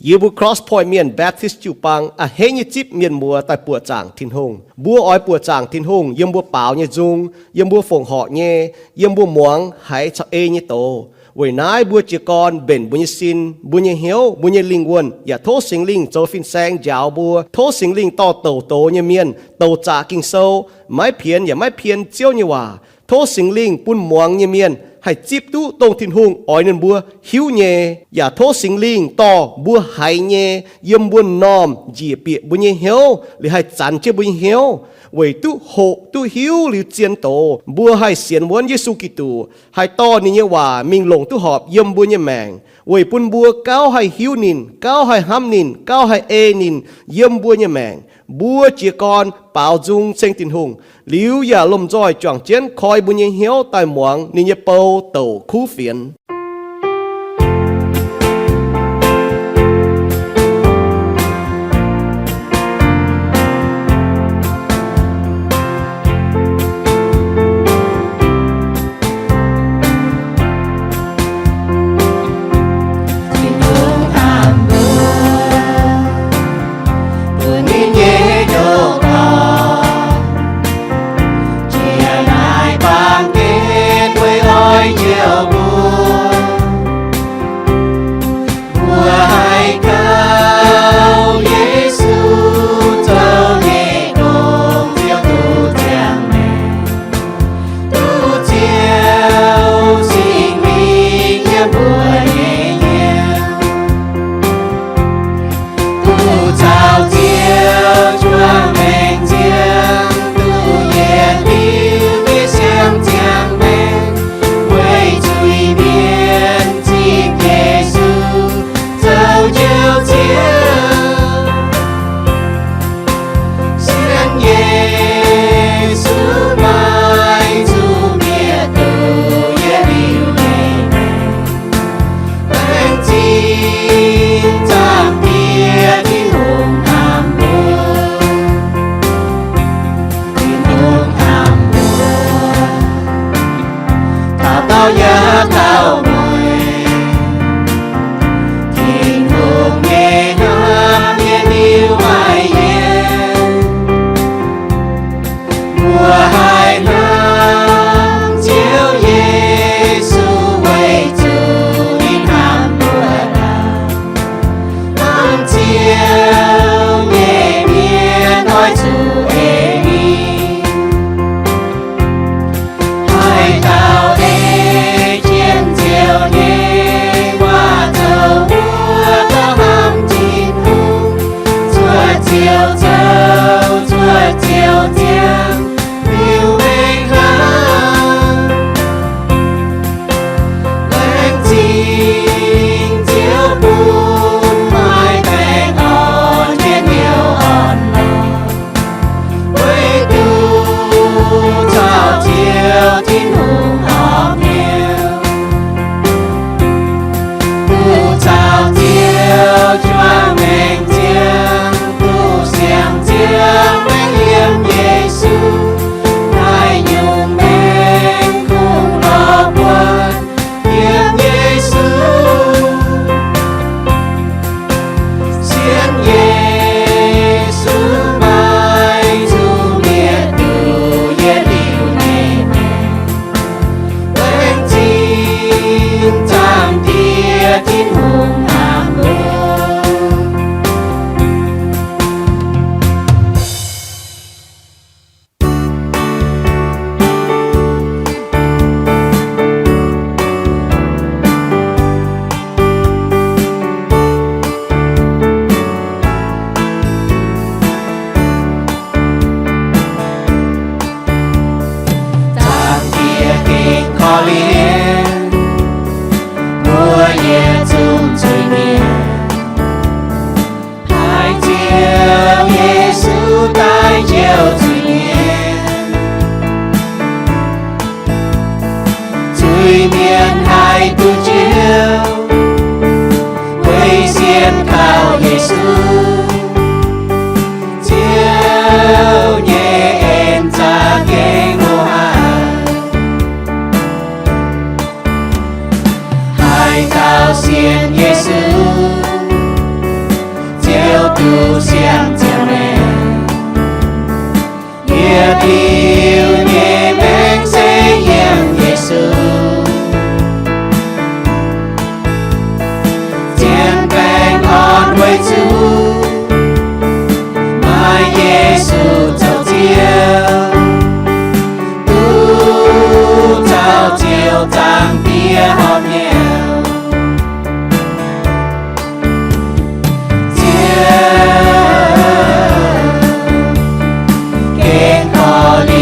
Yie mbuo Cross Point Mienh Baptist jiu-baang a'hneiv nyei zipv mienh muoz daaih buoqc zaangc Tin-Hungh. Mbuo oix buoqc zaangc Tin-Hungh yiem mbuo baaux nyei nzung, yiem mbuo fongc horc nyei, yiem mbuo muangx haiz caux ei nyei doz. Weic naaiv mbuo jiez gorn mbenc mbuo nyei sin, mbuo nyei hnyouv, mbuo nyei lingh wuonh, yaac tov Singx Lingh zoux fin-saeng njaaux mbuo. Tov Singx Lingh dorh douc doz nyei mienh, douc zaqc Ging-Sou, maiv pienx yaac maiv pien Ziouv nyei waac. Tov Singx Lingh bun muangx nyei mienh haih zipv duqv dongh Tin-Hungh oix ninh mbuo hiuv nyei. Yaac tov Singx Lingh dorh mbuo haiz nyei yiem mbuo m'normh njiec bieqc mbuo nyei hnyouv, liuz haih zanx jienv mbuo nyei hnyouv, weic duqv hoqc duqv hiuv liuz zien doz, mbuo haih sienx wuonv Yesu Giduc, haih dorh ninh nyei waac mingh longc duqv horpc yiem mbuo nyei maengc, weic bun mbuo gauh haih hiuv ninh, gauh haih hnamv ninh, gauh haih ei ninh yiem mbuo nyei maengc. Mbuo jiez gorn baaux nzung ceng Tin-Hungh, liuz yaac lomh nzoih juangc jienv koi mbuo nyei hnyouv daaih muangx ninh nyei bou douc kuv fienx. Tin-Hungh hnamv mbuo, bun ninh nyei ndoqc dorn, jiex naaiv baamh gen weic oix njoux mbuo. Mbuo haih kaux Yesu zoux nyei gong ziouc duqv ziangh maengc, duqv Ziouv Singx Lingh yiem mbuo nyei hnyouv, duqv caux Ziouv juangc maengc ziangh, duqv yietc liuz nyei siang ziangh maengc, weic zuiz-mienh zipv Yesu zoux Njoux Ziouv. Sienx Yesu maiv zuqc mietc duqv yietc liuz nyei maengc. Laengz zingh Zaangc Diex Tin-Hungh hnamv mbuo. Tin-Hungh hnamv mbuo, taux dauh yaac taux mueiz. Tin-Hungh nyei hnamv yietc liuz maiv yienc. Mbuo haih hnamv Ziouv Yesu weic zuqc ninh hnamv mbuo dauh. Hnamv Ziouv nyei mienh oix zuqc ei ninh. Haaix dauh ei jienv Ziouv nyei waac zoux wuov dauh hnamv Tin-Hungh, cuotv Ziouv zoux, cuotv Ziouv ziangh, liuz mengh hnamv. Laengz zingh Ziouv bun maaih baengh orn jienv hnyouv orn-lorqc, weic duqv caux Ziouv Tin-Hungh horpc hnyouv, duqv caux Ziouv juangc maengc ziangh, duqv siang-ziangh maengc yiem Yesu, naaiv nyungc maengc kungx lorz buonc yiem Yesu. Sienx Yesu maiv zuqc mietc duqv yietc liuz nyei maengc. Laengz zingh Zaangc Diex Tin-Hungh hnamv mbuo. Yesu siang ziangh maengc. Yietc liuz nyei maengc se yiem Yesu. Zien baengh orn weic zuqc maaih Yesu zoux Ziouv, duqv caux Ziouv Zaangc Diex horpc nyei. Ziouv, gengh korv-lienh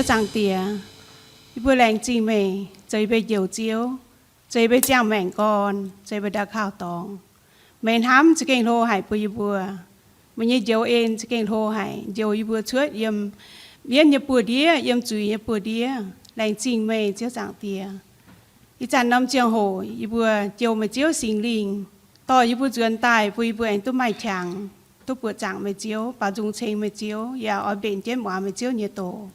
Ziouv Zaangc Diex, yie mbuo laengz zingh meih zoux yie mbuo njoux Ziouv, zoux yie mbuo ziangh maengc gorn, zoux yie mbuo ndau kauh dorngx. Meih hnamv za'gengh hlo haic bun yie mbuo. Meih nyei njoux en za'gengh hlo haic, njoux yie mbuo cuotv yiem mienv nyei buoz-ndiev, yiem zuiz nyei buoz-ndiev. Laengz zingh meih, Ziouv Zaangc Diex. Ih zanc norm ziangh hoc yie mbuo jouh meih Ziouv Singx Lingh dorh yie mbuo nzuonx daaih, bun yie mbuo aengx duqv maaih qangx, duqv buoqc zaangc meih Ziouv, baaux nzung ceng meih Ziouv, yaac oix mbenc jienv muangx meih Ziouv nyei doz.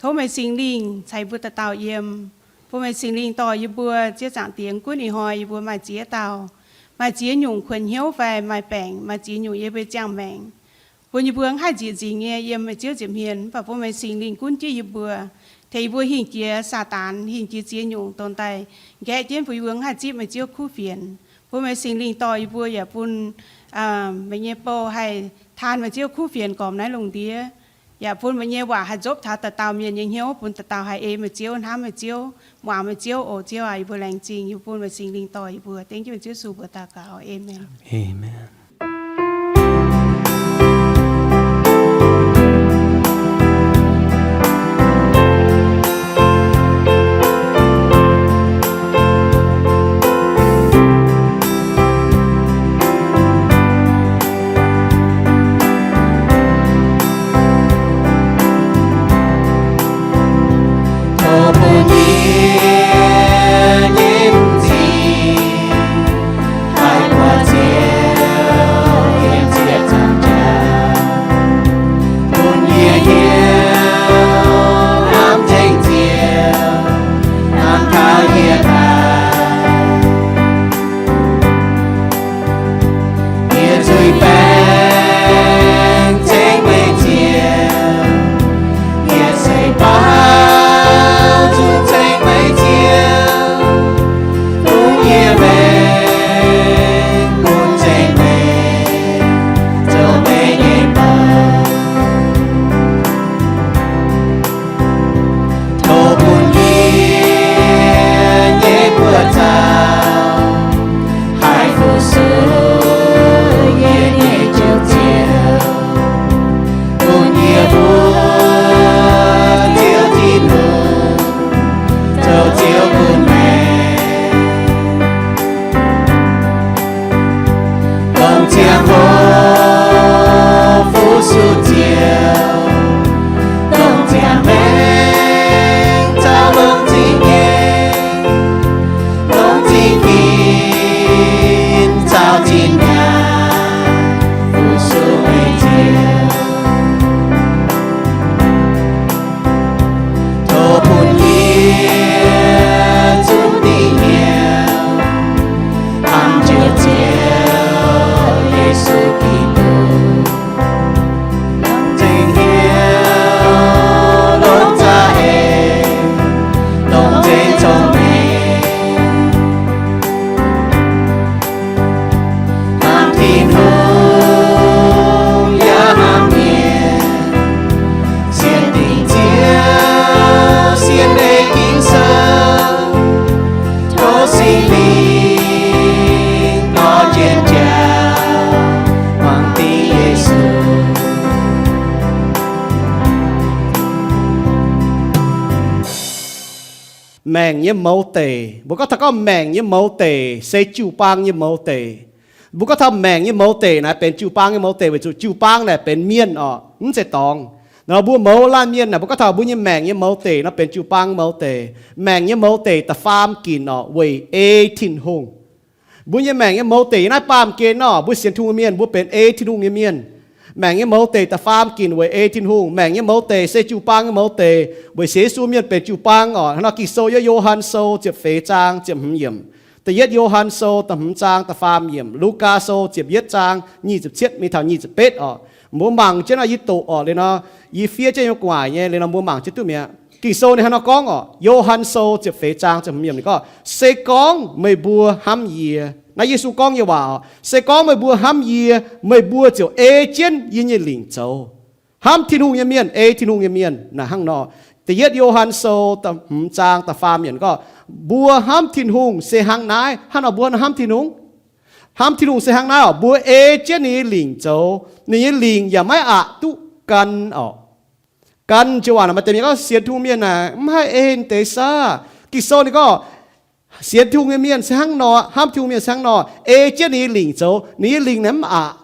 Tov meih Singx Lingh caux yie mbuo dauh dauh yiem, bun meih Singx Lingh dorh yie mbuo, Ziouv Zaangc Diex, gunv ih hnoi yie mbuo maaih ziex dauh, maaih ziex nyungc kuonx hnyouv fai maaih baengc, maaih ziex nyungc yie mbuo ziangh maengc, bun yie mbuo mv haih nzieqc nzingx nyei yiem meih Ziouv nza'hmien, mv baac bun meih Singx Lingh gunv jienv yie mbuo, tengx yie mbuo hingh jiex Saadaan, hingh jiex ziex nyungc dorh daaih nqaeqv jienv, bun yie mbuo mv haih zipv meih Ziouv kuv fienx. Bun meih Singx Lingh dorh yie mbuo yaac bun meih nyei bou haih taan meih Ziouv kuv fienx gormx naaiv lungh ndiev, yaac bun meih nyei waac haih nzopv taux dauh dauh mienh nyei hnyouv, bun dauh dauh haih ei meih Ziouv, hnamv meih Ziouv, muangx meih Ziouv. O Ziouv aac, yie mbuo laengz zingh, yie mbuo bun meih Singx Lingh dorh yie mbuo. Dengv jienv meih Ziouv Yesu mbuox daux gaux. Aamen. Tov bun yie nyei m'zing haih buatc Ziouv yiem ziepc zaangc jaax, bun yie hiuv hnamv tengx Ziouv, hnamv taux yie daaih. Yie zuiz-baengc ceng meih Ziouv, yie se baaux nzung ceng meih Ziouv, bun yie mengh bun ceng meih zoux meih nyei bou. Tov bun yie nyei buoz-zaux haih fu-sux yie nyei Njoux Ziouv, bun yie mbuo Ziouv Tin-Hungh zoux Ziouv bun maengc. Dongh ziangh hoc fu-sux Ziouv, dongh ziangh maengc zaux longx zingh nyei, longx zingh ginc zaux zinh nyaanh fu-sux meih Ziouv. Tov bun yie zungv dingc hnyouv hnamv Njoux Ziouv Yesu Giduc, longx zingh hnyouv, longx za'eix, longx zingh cong-mengh, hnamv Tin-Hungh yaac hnamv mienh, sienx dingc Ziouv, sienx ei Ging-Sou, tov Singx Lingh dorh jienv jauv muangx dingc Yesu. Maengc nyei mouz deic. Mbuo gorngv taux gorngv maengc nyei mouz deic se jiu-baang nyei mouz deic. Mbuo gorngv taux maengc nyei mouz deic naaic benx jiu-baang nyei mouz deic weic zuqc jiu-baang naaic benx mienh orqc, mv zeiz dorngx. Nor mbuo mouz laanh mienh naaic, mbuo gorngv taux mbuo nyei maengc nyei mouz deic nor benx jiu-baang mouz deic. Maengc nyei mouz deic da'faam ginc orqc, weic ei Tin-Hungh. Mbuo nyei maengc nyei mouz deic yiem naaiv baamh gen orqc, mbuo sienx Tin-Hungh nyei mienh, mbuo benx ei Tin-Hungh nyei mienh. Maengc nyei mouz deic da'faam ginc weic ei Tin-Hungh. Maengc nyei mouz deic se jiu-baang nyei mouz deic, weic sienx Yesu mienh benx jiu-baang orqc. Hnangv nor Ging-Sou yiem Yo^han Sou ziepc feix zaang ziepc hmz yiemc. Da'yietv Yo^han Sou da'hmz zaang da'faam yiemc. Lugaa Sou ziepc yietv zaang nyic ziepc cietv mingh taux nyic ziepc betv orqc. Mbuo mangc jienv nor yie doqc orqc liuz nor, yie fiev jienv yiem gu'nguaaic nyei liuz nor mbuo mangc jienv duqv mi'aqv. Ging-Sou ninh hnangv nor gorngv orqc, Yo^han Sou ziepc feix zaang ziepc hmz yiemc ninh gorngv, se gorngv meih mbuo hnamv yie, naaiv Yesu gorngv nyei waac orqc, se gorngv meih mbuo hnamv yie, meih mbuo ziouc ei jienv yie nyei lingc zoux. Hnamv Tin-Hungh nyei mienh ei Tin-Hungh nyei mienh naaic hnangv nor. Da'yietv Yo^han Sou da'hmz zaang da'faam yiemc gorngv, mbuo hnamv Tin-Hungh se hnangv naaiv. Hnangv nor mbuo hnamv Tin-Hungh, hnamv Tin-Hungh se hnangv naaiv orqc, mbuo ei jienv ninh nyei lingc zoux. Ninh nyei lingc yaac maiv aqc duqv gan orqc. Gan joux waac naaic maaih deix mienh gorngv sienx Tin-Hungh mienh naaic mv haih ei deix saah. Ging-Sou ninh gorngv sienx Tin-Hungh nyei mienh se hnangv nor, hnamv Tin-Hungh mienh se hnangv nor, ei jienv ninh nyei lingc zoux, ninh nyei lingc naaic mv aqc.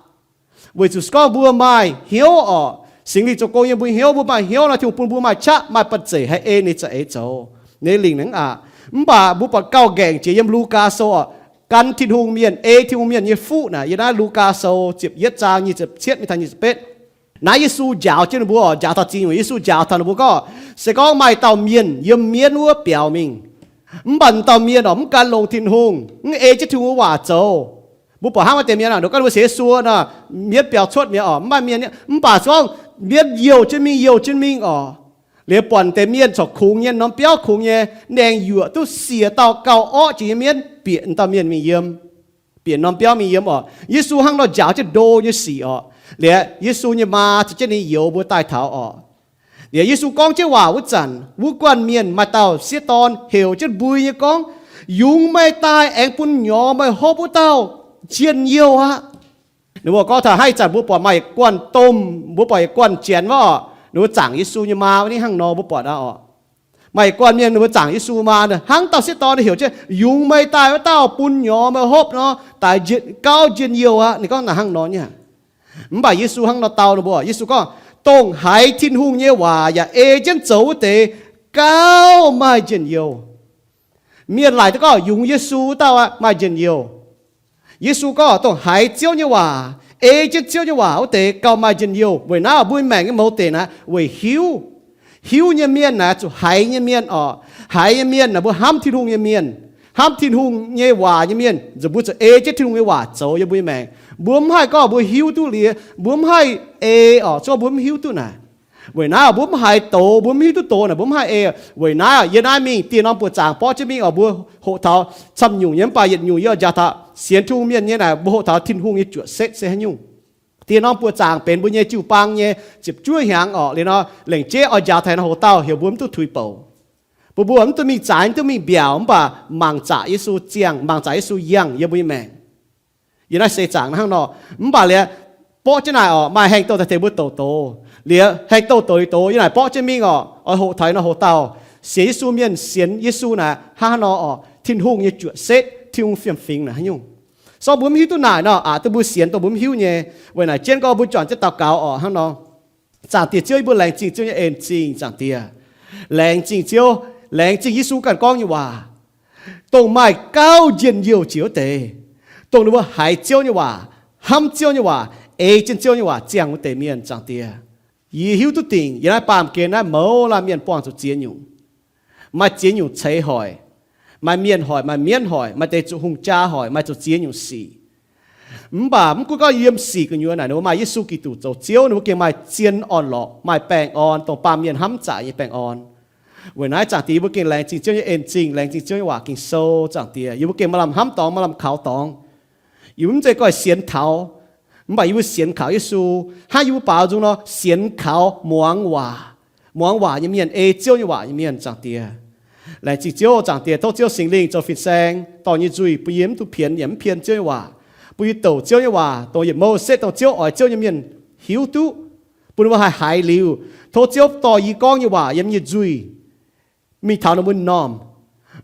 Weic zuqc se gorngv mbuo maaih hnyouv orqc, Singx Lingh zoux gong yiem mbuo hnyouv, mbuo maaih hnyouv nor, Tin-Hungh bun mbuo maaih qaqv maaih banh zeic haih ei ninh za'eix zoux, ninh nyei lingc naaic mv aqc. Mv baac mbuo buatc gauh nqaengc jiex yiem Lugaa Sou orqc, gan Tin-Hungh mienh, ei Tin-Hungh mienh nyei fuqv naaic yiem naaiv Lugaa Sou ziepc yietv zaang nyic ziepc cietv mingh taux nyic ziepc betv. Naaiv Yesu njaaux jienv ninh mbuo orqc, njaaux taux zingx nyungc, Yesu njaaux taux ninh mbuo gorngv, se gorngv maaih dauh mienh yiem mienv wuov biaux mingh, mv baac dauh mienh orqc mv gan longx Tin-Hungh, mv ei jienv Tin-Hungh nyei waac zoux. Mbuo buatc hnangv maaih deix mienh aac, ninh gorngv mbuo sienx Yesu nor, mienv biaux cuotv mi'aqv orqc, mv maaih mienh, mv baac se gorngv mienv youh jienv mingh, youh jienv mingh orqc, liuz buatc deix mienh corc kungx nyei, norm biauv kungx nyei, ninh aengx yuoqc duqv siec dauh gauh orqv jiex nyei mienv bieqc dauh mienh mingh yiem, bieqc norm biauv mingh yiem orqc. Yesu hnangv nor njaaux jienv ndo nyei sic orqc. Liuz Yesu nyei maa caux jienv ninh youz mbuo daaih taux orqc. Liuz Yesu gorngv jienv waac wuov zanc, wuov guanh mienh maaih dauh sieqv dorn heuc jienv mbui nyei gorngv, Yungz meih daaih aengx bun nyorx meih hopv wuov dauh njien-youh aqv. Ninh mbuo gorngv taux hnangv ih zanc mbuo buatc maaih yietc guanh domh, mbuo buatc yietc guanh janx wuov orqc, ninh mbuo zaangc Yesu nyei maa wuov ni hnangv nor mbuo buatc aqv orqc. Maaih yietc guanh mienh ninh mbuo zaangc Yesu maa, hnangv dauh sieqv dorn heuc jienv, Yungz meih daaih wuov dauh bun nyorx meih hopv nor, daaih gauh njien-youh aqv. Ninh gorngv naaic hnangv nor nyei. Mv baac Yesu hnangv nor dau ninh mbuo, Yesu gorngv, Dongh haiz Tin-Hungh nyei waac yaac ei jienv zoux wuov deix gauh maaih njien-youh. Mienh laaic duqv gorngv yungz Yesu wuov dauh aqv maaih njien-youh. Yesu gorngv, Dongh haiz Ziouv nyei waac, ei jienv Ziouv nyei waac wuov deix gauh maaih njien-youh. Weic naaiv mbuo maengc nyei mouz deic naaiv weic hiuv. Hiuv nyei mienh naaic zuqc haiz nyei mienh orqc. Haiz nyei mienh naaic mbuo hnamv Tin-Hungh nyei mienh, hnamv Tin-Hungh nyei waac nyei mienh, mbuo zuqc ei jienv Tin-Hungh nyei waac zoux yiem mbuo nyei maengc. Mbuo mv haih gorngv mbuo hiuv duqv liuz, mbuo mv haih ei orqc, se gorngv mbuo mv hiuv duqv naaic. Weic naaiv mbuo mv haiz doz, mbuo mv hiuv duqv doz naaic mbuo mv haih ei. Weic naaiv yie naaiv mingh dieh norm buoqc zaangc borqv jienv mingh oc, mbuo hoqc taux camv nyungc nyei, mv baac yietc nyungc yie oix njaaux taux sienx Tin-Hungh mienh nyei naaic, mbuo hoqc taux Tin-Hungh nyei juoqc setv se haaix nyungc. Dieh norm buoqc zaangc benx mbuo nyei jiu-baang nyei ziepc juov hnyangx orqc. Liuz nor lengc jeiv oix njaaux taux naaiv hoz dauh heuc mbuo mv duqv tuix bouc. Mbuo mbuo mv duqv mingh zaaix, mv duqv mingh mbiaauc, mv baac mangc zaqc Yesu ziangh, mangc zaqc Yesu yangh yiem mbuo nyei maengc. Yie naaiv seix zaangc hnangv nor, mv baac liuz borqv jienv naaic orqc, maaih haengh douh daaih tengx mbuo douc doz. Liuz haengh douh douc liuz doz, yie naaic borqv jienv mingh orqc, oix hoqc taux nor hoz dauh. Sienx Yesu mienh sienx Yesu naaic hnangv haaix nor orqc, Tin-Hungh nyei juoqc setv, Tin-Hungh fiem-fingx naaic haaix nyungc. Se gorngv mbuo mv hiuv duqv naaic nor, aqc duqv mbuo sienx dongh mbuo mv hiuv nyei. Weic naaic jienv gorngv mbuo juangc jienv daux gaux orqc hnangv nor. Zaangc Diex Ziouv, yie mbuo laengz zingh Ziouv nyei en zingh, Zaangc Diex. Laengz zingh Ziouv, laengz zingh Yesu ganh gorngv nyei waac, dongh maaih gauh njien-youh jiex wuov deix, dongh ninh mbuo haiz Ziouv nyei waac, hnamv Ziouv nyei waac, ei jienv Ziouv nyei waac ziangh wuov deix mienh, Zaangc Diex. Yie hiuv duqv dingc yie naaiv baamh gen naaiv mouz laanh mienh buangh zuqc ziex nyungc. Maaih ziex nyungc ceix hoic, maaih mienh hoic, maaih mienv hoic, maaih deix zuqc hungh jaa hoic, maaih zuqc ziex nyungc sic. Mv baac mv gunv gorngv yiem sic gu'nyuoz naaic ninh mbuo maaih Yesu Giduc zoux Ziouv, ninh mbuo gengh maaih zien orn-lorqc, maaih baengh orn, dongh baamh mienh hnamv zaqc nyei baengh orn. Weic naaiv Zaangc Diex, yie mbuo gengh laengz zingh Ziouv nyei en zingh, laengz zingh Ziouv nyei waac Ging-Sou, Zaangc Diex. Yie mbuo gengh maaih lamh hnamv dorngx, maaih lamh kaux dorngx. Yie mbuo mv zeiz goiv sienx taux, mv baac yie mbuo sienx kaux Yesu, hnangv yie mbuo baaux nzung nor sienx kaux muangx waac. Muangx waac nyei mienh, ei Ziouv nyei waac nyei mienh, Zaangc Diex. Laengz zingh Ziouv, Zaangc Diex, tov Ziouv Singx Lingh zoux fin-saeng dorh nyei nzuih bun yie mv duqv pienx yaac mv pien Ziouv nyei waac, bun yie douc Ziouv nyei waac dongh yietc mouh setv dongh Ziouv oix Ziouv nyei mienh hiuv duqv, bun ninh mbuo haih haiz liuz. Tov Ziouv dorh yie gorngv nyei waac yiem nyei nzuih mingh taux ninh mbuo m'normh.